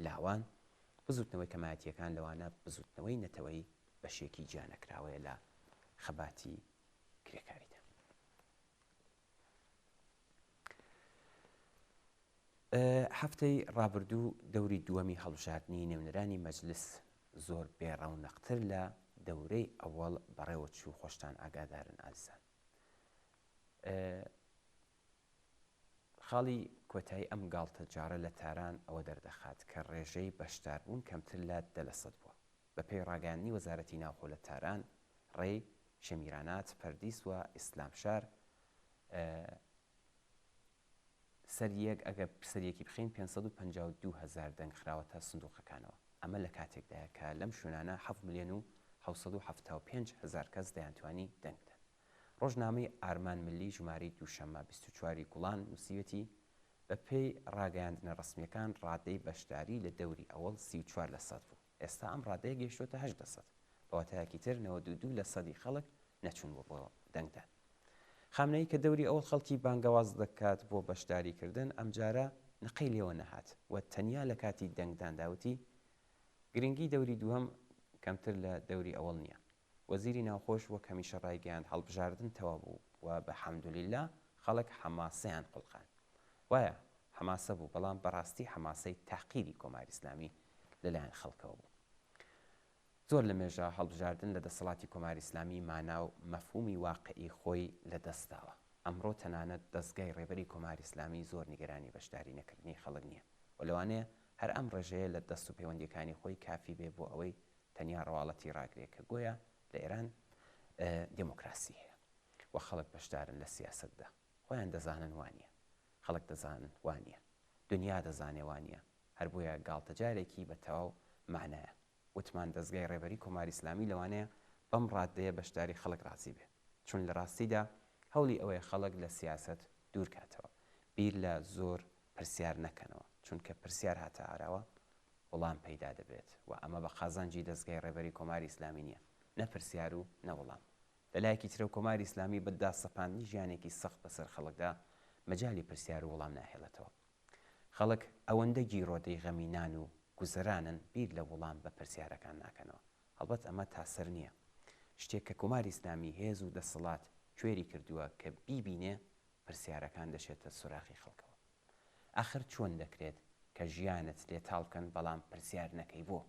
لاوان، بزووتنەوەی کەمایەتییەکان لەوانە بزووتنەوەی نەتەوەیی بەشێکی جیانەکراوەیە لە خەباتی کرێکاریدا. هەفتەی ڕابردوو دەوری دووەمی هەڵبژاردنی نوێنەرانی مەجلس زۆر بێ ڕەونەقتر لە دەورەی ئەوەڵ بەڕێوە چوو خۆشتان ئاگادارن ئازیزان. خاڵی کۆتایی ئەم گاڵتەجاڕە لە تاران ئەوە دەردەخات کە ڕێژەی بەشداربوون کەمتر لە دە لەسەد بووە. بەپێی ڕاگەیاندنی وەزارەتی ناوخۆ لە تاران، ڕێی، شەمیرانات، پەردیس و ئیسلامشار. سەر یەک ئەگەر سەر یەکی بخەین 552 هەزار دەنگ خراوەتە سندوقەکانەوە. ئەمە لە کاتێکدایە کە لەم شوێنانە حەفت ملیۆن و 775 هەزار کەس دەیانتوانی دەنگ بدەن. ڕۆژنامەی ئارمان ملی ژمارەی دووشەممە 24 ی گوڵان نووسیویەتی، بەپێی ڕاگەیاندنە ڕەسمییەکان ڕادەی بەشداری لە دەوری ئەوەڵ 34 لەسەد بوو، ئێستا ئەم ڕادەیە گەیشتووەتە 8 لەسەد، بە واتایەکی تر 92 لەسەدی خەڵک نەچوون بۆ بۆ دەنگدان. خامنەیی کە دەوری ئەوەڵ خەڵکی بانگەواز دەکات بۆ بەشداریکردن، ئەمجارە نقەی لێوە نەهات و تەنیا لە کاتی دەنگداندا وتی، گرنگی دەوری دووهەم کەمتر لە دەوری ئەوەڵ نییە. وەزیری ناوخۆش وەک هەمیشە ڕایگەیاند هەڵبژاردن تەواو بوو و بە حەمدولیلا خەڵک حەماسەیان خوڵقاند. وایە، حەماسە بوو، بەڵام بەڕاستی حەماسەی تەحقیری کۆماری ئیسلامی لەلایەن خەڵکەوە بوو. زۆر لە مێژە هەڵبژاردن لە دەسەڵاتی کۆماری ئیسلامی مانا و مەفهومی واقعی خۆی لە دەست داوە. ئەمڕۆ تەنانەت دەزگای ڕێبەری کۆماری ئیسلامی زۆر نیگەرانی بەشداری نەکردنی خەڵک نییە و لەوانەیە هەر ئەم ڕێژەیە لە دەست و پەیوەندییەکانی خۆی کافی بێ بۆ ئەوەی تەنیا ڕواڵەتی ڕاگرێ کە گۆیا لە ئێران دێمۆکراسی هەیە و خەڵک بەشدارن لە سیاسەتدا. خۆیان دەزانن وا نییە. خەڵک دەزانن وا نییە. دنیا دەزانێ وا نییە. هەر بۆیە گاڵتەجارێکی بە تەواو مەعنایە. وتمان دەزگای ڕێبەری کۆماری ئیسلامی لەوانەیە بەم ڕاددەیە بەشداری خەڵک ڕازی بێ. چون لە ڕاستیدا هەوڵی ئەوەیە خەڵک لە سیاسەت دوور کاتەوە. بیر لە زۆر پرسیار نەکەنەوە. چونکە پرسیار هاتە ئاراوە وڵام پەیدا دەبێت و ئەمە بە قازانجی دەزگای ڕێبەری کۆماری ئیسلامی نییە، نە پرسیار و نە وڵام. لە لایەکی ترەوە کۆماری ئیسلامی بە داسەپاندنی ژیانێکی سەخت بەسەر خەڵکدا مەجالی پرسیار و وڵام ناهێڵێتەوە. خەڵک ئەوەندە گیرۆدەی غەمی نان و گوزەرانن بیر لە وڵام بە پرسیارەکان ناکەنەوە. هەڵبەت ئەمە تا سەر نییە. شتێک کە کۆماری ئیسلامی هێز و دەسەڵات کوێری کردووە کە بیبینێ پرسیارەکان دەچێتە سۆراخی خەڵکەوە. ئاخر چۆن دەکرێت کە ژیانت لێ تاڵ بکەن بەڵام پرسیار نەکەی بۆ؟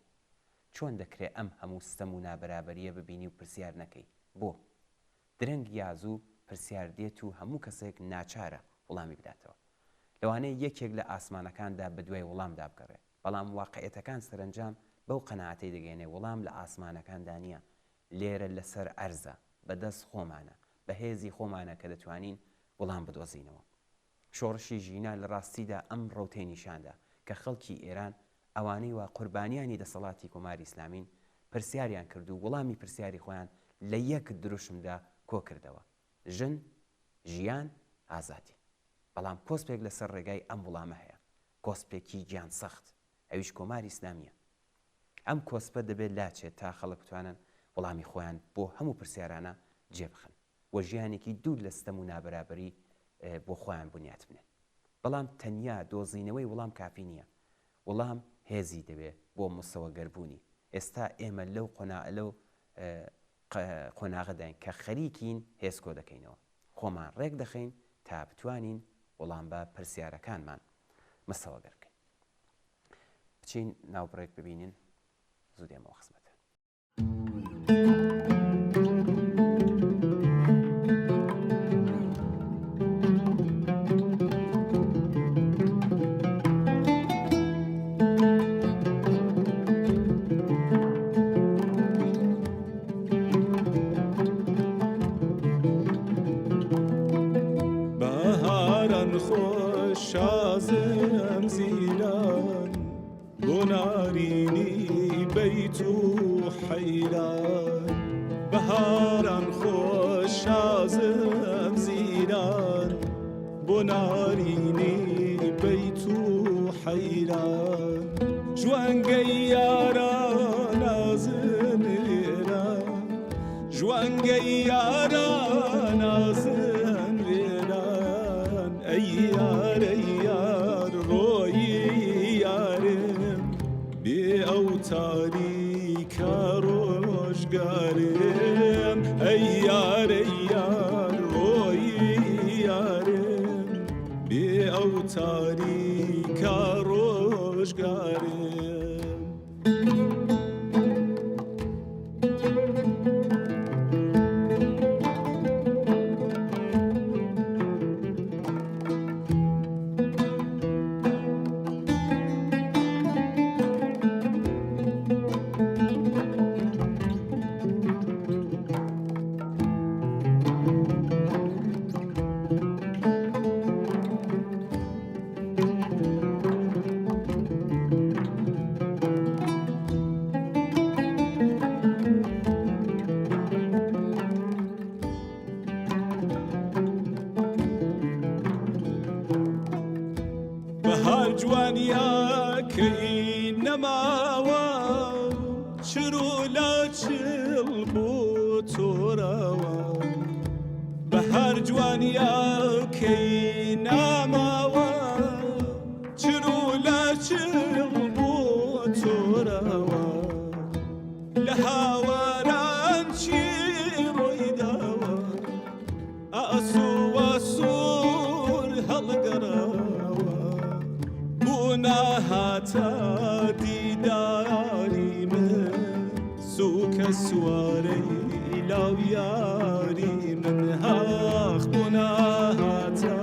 چۆن دەکرێ ئەم هەموو ستەم و نابەرابەرییە ببینی و پرسیار نەکەی بۆ؟ درەنگ یا زوو پرسیار دێت و هەموو کەسێک ناچارە وڵامی بداتەوە. لەوانەیە یەکێک لە ئاسمانەکاندا بەدوای وڵامدا بگەڕێ، بەڵام واقعیەتەکان سەرەنجام بەو قەناعەتەی دەگەیەنێ وڵام لە ئاسمانەکاندا نییە، لێرە لەسەر عەرزە، بەدەست خۆمانە، بە هێزی خۆمانە کە دەتوانین وڵام بدۆزینەوە. شۆڕشی ژینا لە ڕاستیدا ئەم ڕەوتەی نیشاندا کە خەڵکی ئێران ئەوانەی وا قوربانیانی دەسەڵاتی کۆماری ئیسلامین پرسیاریان کرد و وڵامی پرسیاری خۆیان لە یەک دروشمدا کۆ کردەوە، ژن، ژیان، ئازادی. بەڵام کۆسپێک لە سەر ڕێگای ئەم وڵامە هەیە، کۆسپێکی گیان سەخت، ئەویش کۆماری ئیسلامییە. ئەم کۆسپە دەبێ لاچێت تا خەڵک بتوانن وڵامی خۆیان بۆ هەموو پرسیارانە جێ بخەن. و ژیانێکی دوور لە ستەم و نابەرابەری بۆ خۆیان بنیات بنێن. بەڵام تەنیا دۆزینەوەی وڵام کافی نییە. وڵام هێزی دەوێ بۆ مسەوەگەربوونی. ئێستا ئێمە لەو لەو قۆناغەداین کە خەریکین هێز کۆ دەکەینەوە. خۆمان ڕێک دەخەین تا بتوانین وڵام بە پرسیارەکانمان مسەوەگەر بکەین. بچین ناوبڕێک ببینین زوو دێمەوە خزمەتان. بەهاران خۆش شازم زیران بۆ نارینی بەیت و حەیران بەهاران خۆش شازم زیران بۆ نارینی بەیت و حەیران ژوانگەی یاران ئازنێران ژوانگەی یاران ئازنێران ئەی یار ئەی یار ڕۆیی یارم بێ ئەو تاریکە ڕۆژگارم ئەی یار ئەی یار ڕۆیی یارم بێ ئەو تاریکە ڕۆژگارم. جوانیەکەی ناماوە چرو لە چڵ بۆ تۆراوە لە هاواران چی ڕوویداوە ئاسووە سوور هەڵگەڕاوە بۆ ناهاتە دیداری من سووکە سوارەی لاو یاری من هاخ بۆ ناهاتە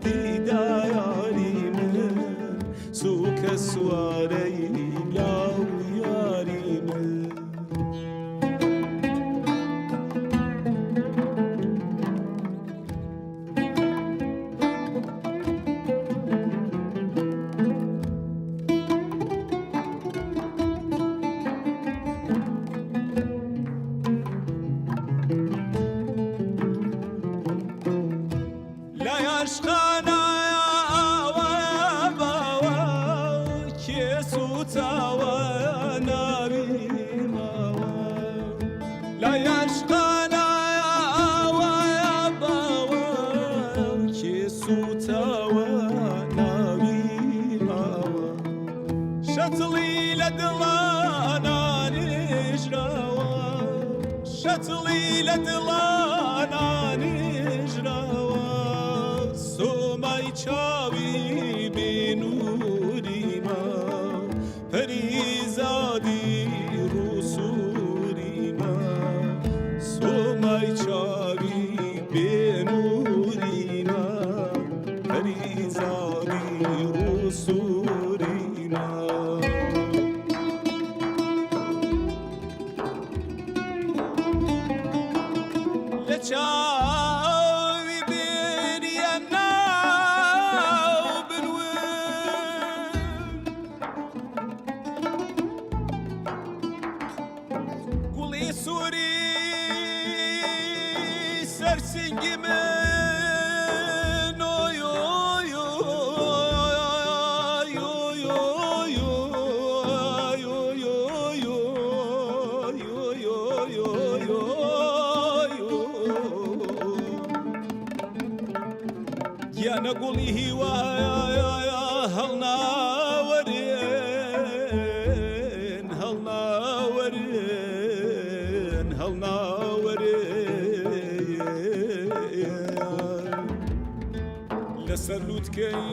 دیداری من سووکە سوارەی لاو یاری من. لە عەشقانە ئاوە باوە کێ سووتاوە ناوی ماوە لە عەشقانە ئاوە باوە کێ سووتاوە ناوی ماوە شەتڵی لە دڵانا نێژراوە شەتڵی لە دڵانا نێژراوە سۆمای چاوی بێ نووری ما پەریزادی ڕووسووری ما سۆمای چاوی بێ نووری ما پەریزادی ڕووسووری ما. لە چاوی بێریە ناو بنوم گوڵی سووری سەر سینگی من ئۆی ئۆی ئۆی ئۆی ئۆی ئۆی ئۆی ئۆی ئۆی ئۆی ئۆی ئۆی ئۆی گیانە گوڵی هیوا هەڵناوەرێن هەڵناوەرێن هەڵناوەرێن لەسەر لووتکەی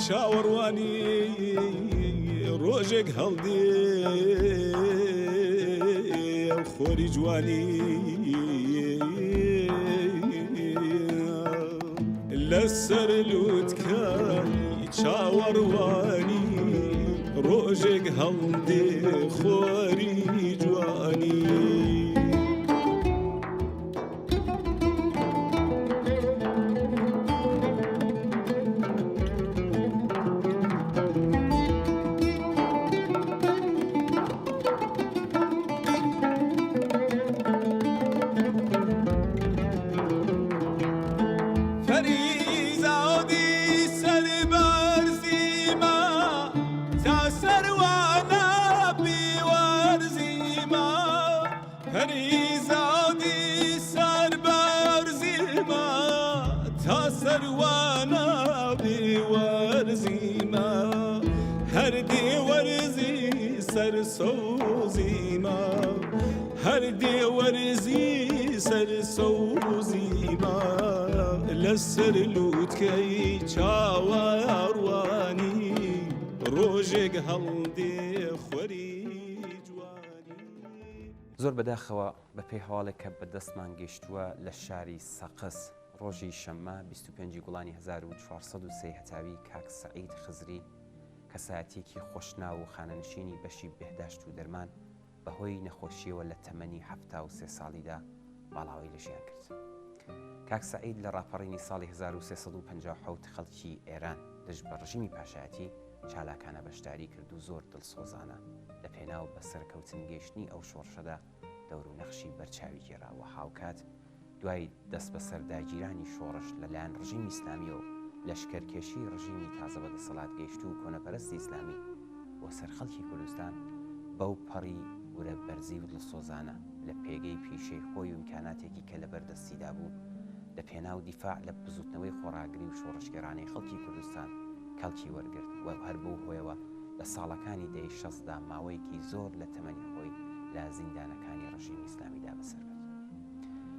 چاوەڕوانی ڕۆژێک هەڵدێ ئەو خۆری جوانی لەسەر لووتکەی چاوەڕوانی ڕۆژێک هەڵدێ خۆری جوانی. فەریزادی سەربەرزی ما تا سەروانە بیوەرزی ما پەریزادی سەربەرزی ما تا سەروانە بیوەرزی ما هەر دێ وەرزی سەر سەوزی ما هەر دێ وەرزی سەر سەوزی ما لەسەر لووتکەی چاوەڕوانی ڕۆژێک هەڵدێ خۆری جوانی. زۆر بەداخەوە بە پێی هەواڵێک کە بە دەستمان گەیشتووە لە شاری سەقز ڕۆژی شەممە 25 گوڵانی 1403 هەتاوی کاک سەعید خزری کەسایەتیەکی خۆشناو و خانەنشینی بەشی بێهداشت و دەرمان بەهۆی نەخۆشیەوە لە تەمەنی 73 ساڵیدا ماڵاوەی لە ژیان کرد. کاک سەعید لە ڕاپەڕینی ساڵی 1357 خەڵکی ئێران دژ بە ڕژیمی پاشایەتی چالاکانە بەشداری کرد و زۆر دڵسۆزانە لە پێناو بە سەرکەوتن گەیشتنی ئەو شۆڕشەدا دەور و نەخشی بەرچاوی گێڕا و هاوکات دوای دەستبەسەرداگیرانی شۆڕش لە لایەن ڕژیمی ئیسلامییەوە و لەشکەرکێشیی ڕژیمی تازە بەدەسەڵات گەیشتوو و کۆنەپەرستی ئیسلامی بۆ سەر خەڵکی کوردستان بەو پەڕی ورە بەرزی و دڵسۆزانە لە پێگەی پیشەی خۆی و ئیمکاناتێکی کە لەبەر دەستیدا بوو. لە پێناو دیفاع لە بزووتنەوەی خۆڕاگری و شۆڕشگێڕانەی خەڵکی کوردستان کەڵکی وەرگرت و هەر بەو هۆیەوە لە ساڵەکانی دەیەی شەستدا ماوەیەکی زۆر لە تەمەنی خۆی لە زیندانەکانی ڕژیمی ئیسلامیدا بەسەر برد.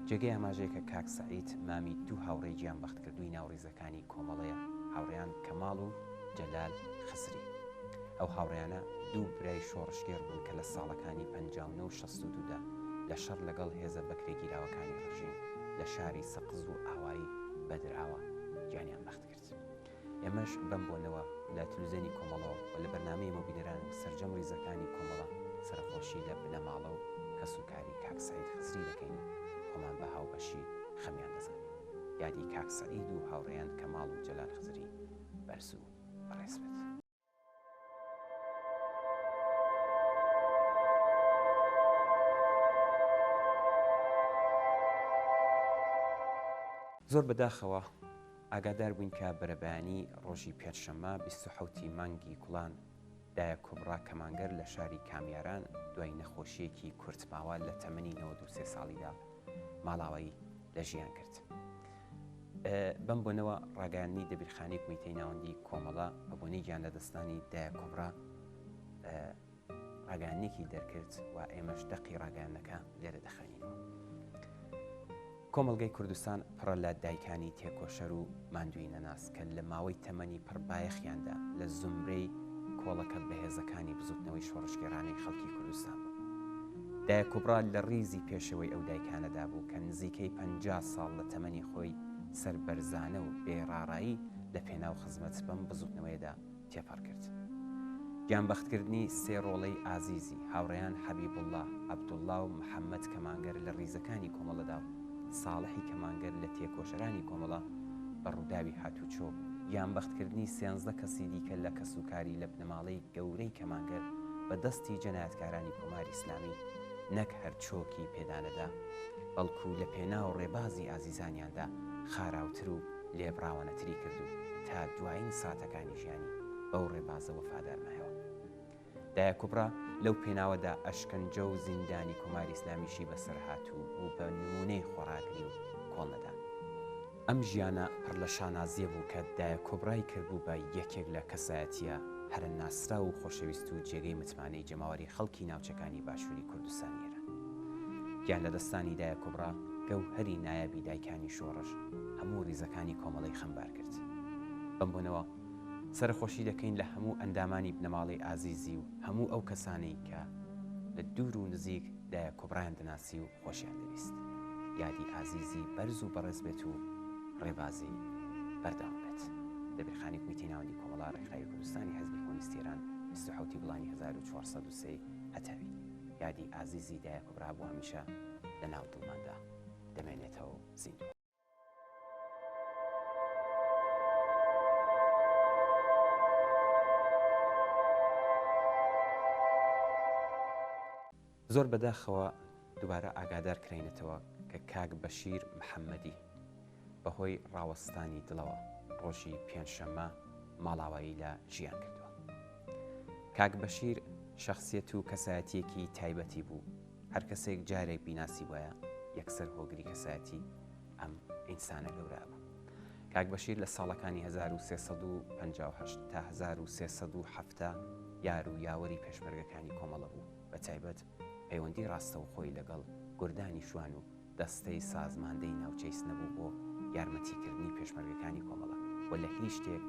جێگەی ئاماژەیە کە کاک سەعید مامی دوو هاوڕێی گیانبەختکردووی ناو ڕیزەکانی کۆمەڵەیە، هاوڕێیان کەماڵ و جەلال خزری. ئەو هاوڕێیانە دوو برای شۆڕشگێڕ بوون کە لە ساڵەکانی 59 و 62 دا لە شەڕ لەگەڵ هێزە بەکرێگیراوەکانی ڕژیم لە شاری سەقز و ئاوایی بەدرئاوا گیانیان بەخت کرد. ئێمەش بەم بۆنەوە لە تلوزیۆنی کۆمەڵەوە و لە بەرنامەی ئێمە بینەران و سەرجەم ڕیزەکانی کۆمەڵە سەرەخۆشی لە بنەماڵە و کەسوکاری کاک سەعید خزری دەکەین و خۆمان بە هاوبەشی خەمیان دەزانین. یادی کاک سەعید و هاوڕێیان کەماڵ و جەلال خزری بەرز و بەڕێز بێت. زۆر بەداخەوە ئاگادار بووین کە بەرەبەیانی ڕۆژی پێنجشەممە 27 ی مانگی گوڵان دایە کوبڕا کەمانگەر لە شاری کامیاران دوای نەخۆشییەکی کورتماوە لە تەمەنی 93 ساڵیدا ماڵاوایی لە ژیان کرد. بەم بۆنەوە ڕاگەیاندنی دەبیرخانەی کۆمیتەی ناوەندی کۆمەڵە بە بۆنەی گیانلەدەستدانی دایە کوبڕا ڕاگەیاندنێکی دەرکرد و ئێمەش دەقی ڕاگەیاندنەکە لێرە دەخوێنینەوە. کۆمەڵگەی کوردستان پڕە لە دایکانی تێکۆشەر و ماندووی نەناس کە لە ماوەی تەمەنی پڕ بایەخیاندا لە زومرەی کۆڵەکە بەهێزەکانی بزوتنەوەی شۆڕشگێڕانەی خەڵکی کوردستان بوون. دایە کوبڕا لە ڕیزی پێشەوەی ئەو دایکانەدا بوو کە نزیکەی 50 ساڵ لە تەمەنی خۆی سەربەرزانە و بێ ڕاڕایی لە پێناو خزمەت بەم بزوتنەوەیەدا تێپەڕ کرد. گیانبەختکردنی سێ ڕۆڵەی ئازیزی، هاوڕێیان حەبیبوڵڵا، عەبدوڵڵا و محەممەد کەمانگەر لە ڕیزەکانی کۆمەڵەدا و ساڵحی کەمانگەر لە تێکۆشەرانی کۆمەڵە بە ڕووداوی هاتوچۆ و گیانبەختکردنی سێنزدە کەسی دیکە لە کەسوکاری لە بنەماڵەی گەورەی کەمانگەر بە دەستی جەنایەتکارانی کۆماری ئیسلامی نەک هەر چۆکی پێدانەدا بەڵکوو لە پێناو ڕێبازی ئازیزانیاندا خاراوتر و لێبڕاوانەتری کرد و تا دوایین ساتەکانی ژیانی بەو ڕێبازە وەفادار مایەوە. دایە کوبڕا لەو پێناوەدا ئەشکەنجە و زیندانی کۆماری ئیسلامیشی بەسەر هات و بوو بە نموونەی خۆڕاگری و کۆڵنەدان. ئەم ژیانە پڕ لە شانازییە بوو کە دایە کۆبرای کردبوو بە یەکێک لە کەسایەتییە هەرە ناسراو و خۆشەویست و جێگەی متمانەی جەماوەری خەڵکی ناوچەکانی باشووری کوردستانی ئێران. گیانلەدەستدانی دایە کوبڕا گەوهەری نایابی دایکانی شۆڕش هەموو ڕیزەکانی کۆمەڵەی خەمبار کرد. بەم بۆنەوە سەرەخۆشی دەکەین لە هەموو ئەندامانی بنەماڵەی ئازیزی و هەموو ئەو کەسانەی کە لە دوور و نزیک دایە کوبڕایان دەناسی و خۆشیان دەویست. یادی ئازیزی بەرز و بەڕێز بێت و ڕێبازی بەردەوام بێت. دەبیرخانەی کۆمیتەی ناوەندی کۆمەڵە ڕێکخراوی کوردستانی حزبی کۆمۆنیستی ئێران 27 ی گوڵانی 1403 هەتاوی. یادی ئازیزی دایە کوبرا بۆ هەمیشە لە ناو دڵماندا دەمێنێتەوە و زیندووە. زۆر بەداخەوە دوبارە ئاگادار کراینەتەوە کە کاک بەشیر محەممەدی بەهۆی ڕاوەستانی دڵەوە ڕۆژی پێنجشەممە ماڵاوایی لە ژیان کردووە. کاک بەشیر شەخسیەت و کەسایەتییەکی تایبەتی بوو، هەر کەسێک جارێک بیناسیبایە یەکسەر هۆگری کەسایەتی ئەم ئینسانە گەورە بوو. کاک بەشیر لە ساڵەکانی 1358 تا 1370 یار و یاوەری پێشمەرگەکانی کۆمەڵە بوو، بە تایبەت پەیوەندی ڕاستەوخۆی لەگەڵ گوردانی شوان و دەستەی سازماندەی ناوچەی سنە بوو بۆ یارمەتیکردنی پێشمەرگەکانی کۆمەڵە و لە هیچ شتێک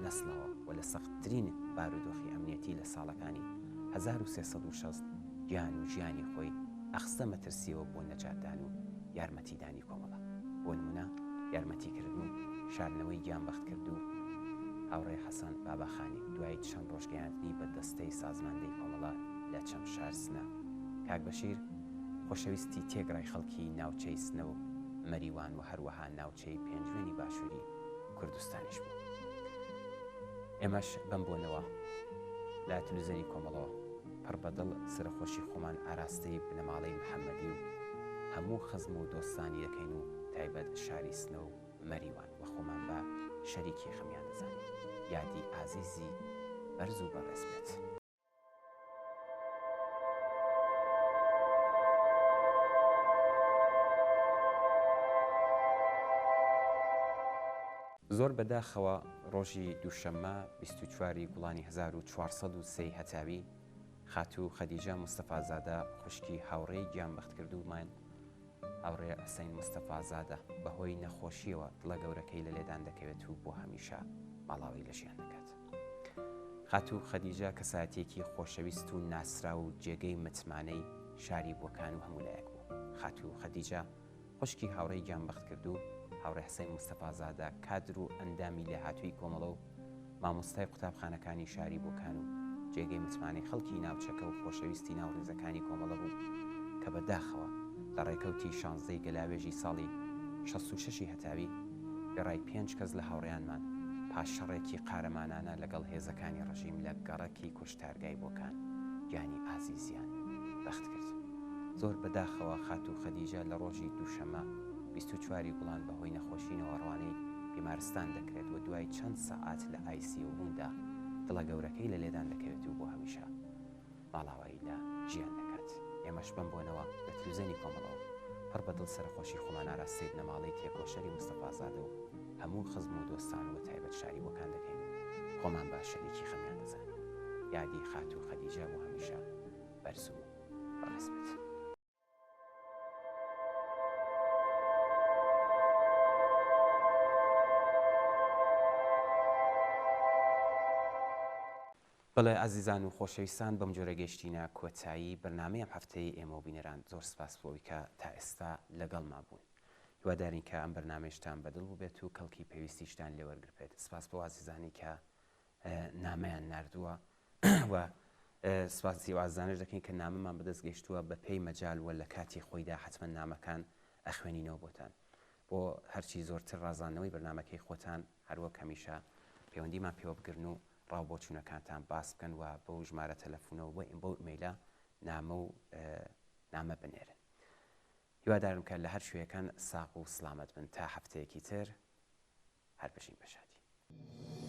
نەسڵاوە و لە سەختترین بارودۆخی ئەمنیەتی لە ساڵەکانی 1360 گیان و ژیانی خۆی ئەخستە مەترسیەوە بۆ نەجاتدان و یارمەتیدانی کۆمەڵە بۆ نمونە یارمەتیکردن و شاردنەوەی گیانبەختکردوو هاوڕێ حەسەن باباخانی دوای چەند ڕۆژ گەیاندنی بە دەستەی سازماندەی کۆمەڵە لە چەمشار سنە. کاک بەشیر خۆشەویستی تێکڕای خەڵکی ناوچەی سنە و مەریوان و هەروەها ناوچەی پێنجوێنی باشووری کوردستانیش بوو. ئێمەش بەم بۆنەوە لە تلویزیۆنی کۆمەڵەوە پڕ بە دڵ سەرەخۆشی خۆمان ئاراستەی بنەماڵەی محەممەدی و هەموو خزم و دۆستانی دەکەین و تایبەت شاری سنە و مەریوان و خۆمان بە شەریکی خەمیان دەزانین. یادی ئازیزی بەرز و بەڕێز بێت. زۆر بەداخەوە ڕۆژی دووشەممە 24 ی گوڵانی 1403 ی هەتاوی، خاتوو خەدیجە مستەفازادە خوشکی هاوڕێی گیانبەختکردوومان هاوڕێ حسین مستەفازادە بەهۆی نەخۆشییەوە دڵە گەورەکەی لە لێدان دەکەوێت و بۆ هەمیشە ماڵاوەی لە ژیان دەکات. خاتوو خەدیجە کەسایەتییەکی خۆشەویست و ناسراو و جێگەی متمانەی شاری بۆکان و هەموو لایەک بوو. خاتوو خەدیجە خوشکی هاوڕێی گیانبەختکردوو هاوڕێ حسین مستەفازادە کادر و ئەندامی لێهاتووی کۆمەڵە و مامۆستای قوتابخانەکانی شاری بۆکان و جێگەی متمانەی خەڵکی ناوچەکە و خۆشەویستی ناو ڕیزەکانی کۆمەڵە بوو کە بە داخەوە لە ڕێکەوتی شانزدەی گەلاوێژی ساڵی 66 ی هەتاوی وێڕای پێنج کەس لە هاوڕێیانمان پاش شەڕێکی قارەمانانە لەگەڵ هێزەکانی ڕژیم لە گەڕەکی کوشتارگای بۆکان گیانی ئازیزیان بەخت کرد. زۆر بە داخەوە خاتوو خەدیجە لە ڕۆژی دووشەممە 24 ی گوڵان بە هۆی نەخۆشینەوە ڕەوانەی بیمارستان دەکرێت و دوای چەند سەعات لە ICU بووندا دڵە گەورەکەی لە لێدان دەکەوێت و بۆ هەمیشە ماڵاوایی لە ژیان دەکات. ئێمەش بەم بۆنەوە لە تلوزێنی کۆمەڵەوە پڕ بە دڵ سەرەخۆشی خۆمان ئاراستەی بنەماڵەی تێکۆشەری مستەفازادە و هەموو خزم و دۆستان و بەتایبەت شاری بۆکان دەکەین و خۆمان بە شەریکی خەمیان دەزانین. یادی خاتوو خەدیجە بۆ هەمیشە بەرز و بەڕێز بێت. بەڵێ ئازیزان و خۆشەویستان بەم جۆرە گەیشتینە کۆتایی بەرنامەی ئەم هەفتەیەی ئێمە و بینەران زۆر سپاس بۆ ئەوەی کە تا ئێستا لەگەڵما بوون هیوادارین کە ئەم بەرنامەیشتان بەدڵ بووبێت و کەڵکی پێویستیشتان لێ وەرگربێت سپاس بۆ ئازیزانی کە نامەیان ناردووە و سپاسی ئەو ئازیزانەش دەکەین کە نامەمان بەدەست گەیشتووە بە پێی مەجال و لە کاتی خۆیدا حەتمەن نامەکان ئەخوێنینەوە بۆتان بۆ هەرچی زۆرتر ڕازاندنەوەی بەرنامەکەی خۆتان هەروەک هەمیشە پەیوەندیمان پێوە بگرن و ڕاو بۆچوونەکانتان باس بکەن و بەو ژمارە تەلەفونەوە بۆ بەو ئیمەیلە نامە و نامە بنێرن هیوادارم کە لە هەر کوێیەکان ساغ و سڵامەت بن تا هەفتەیەکی تر هەر بژین بە شادی.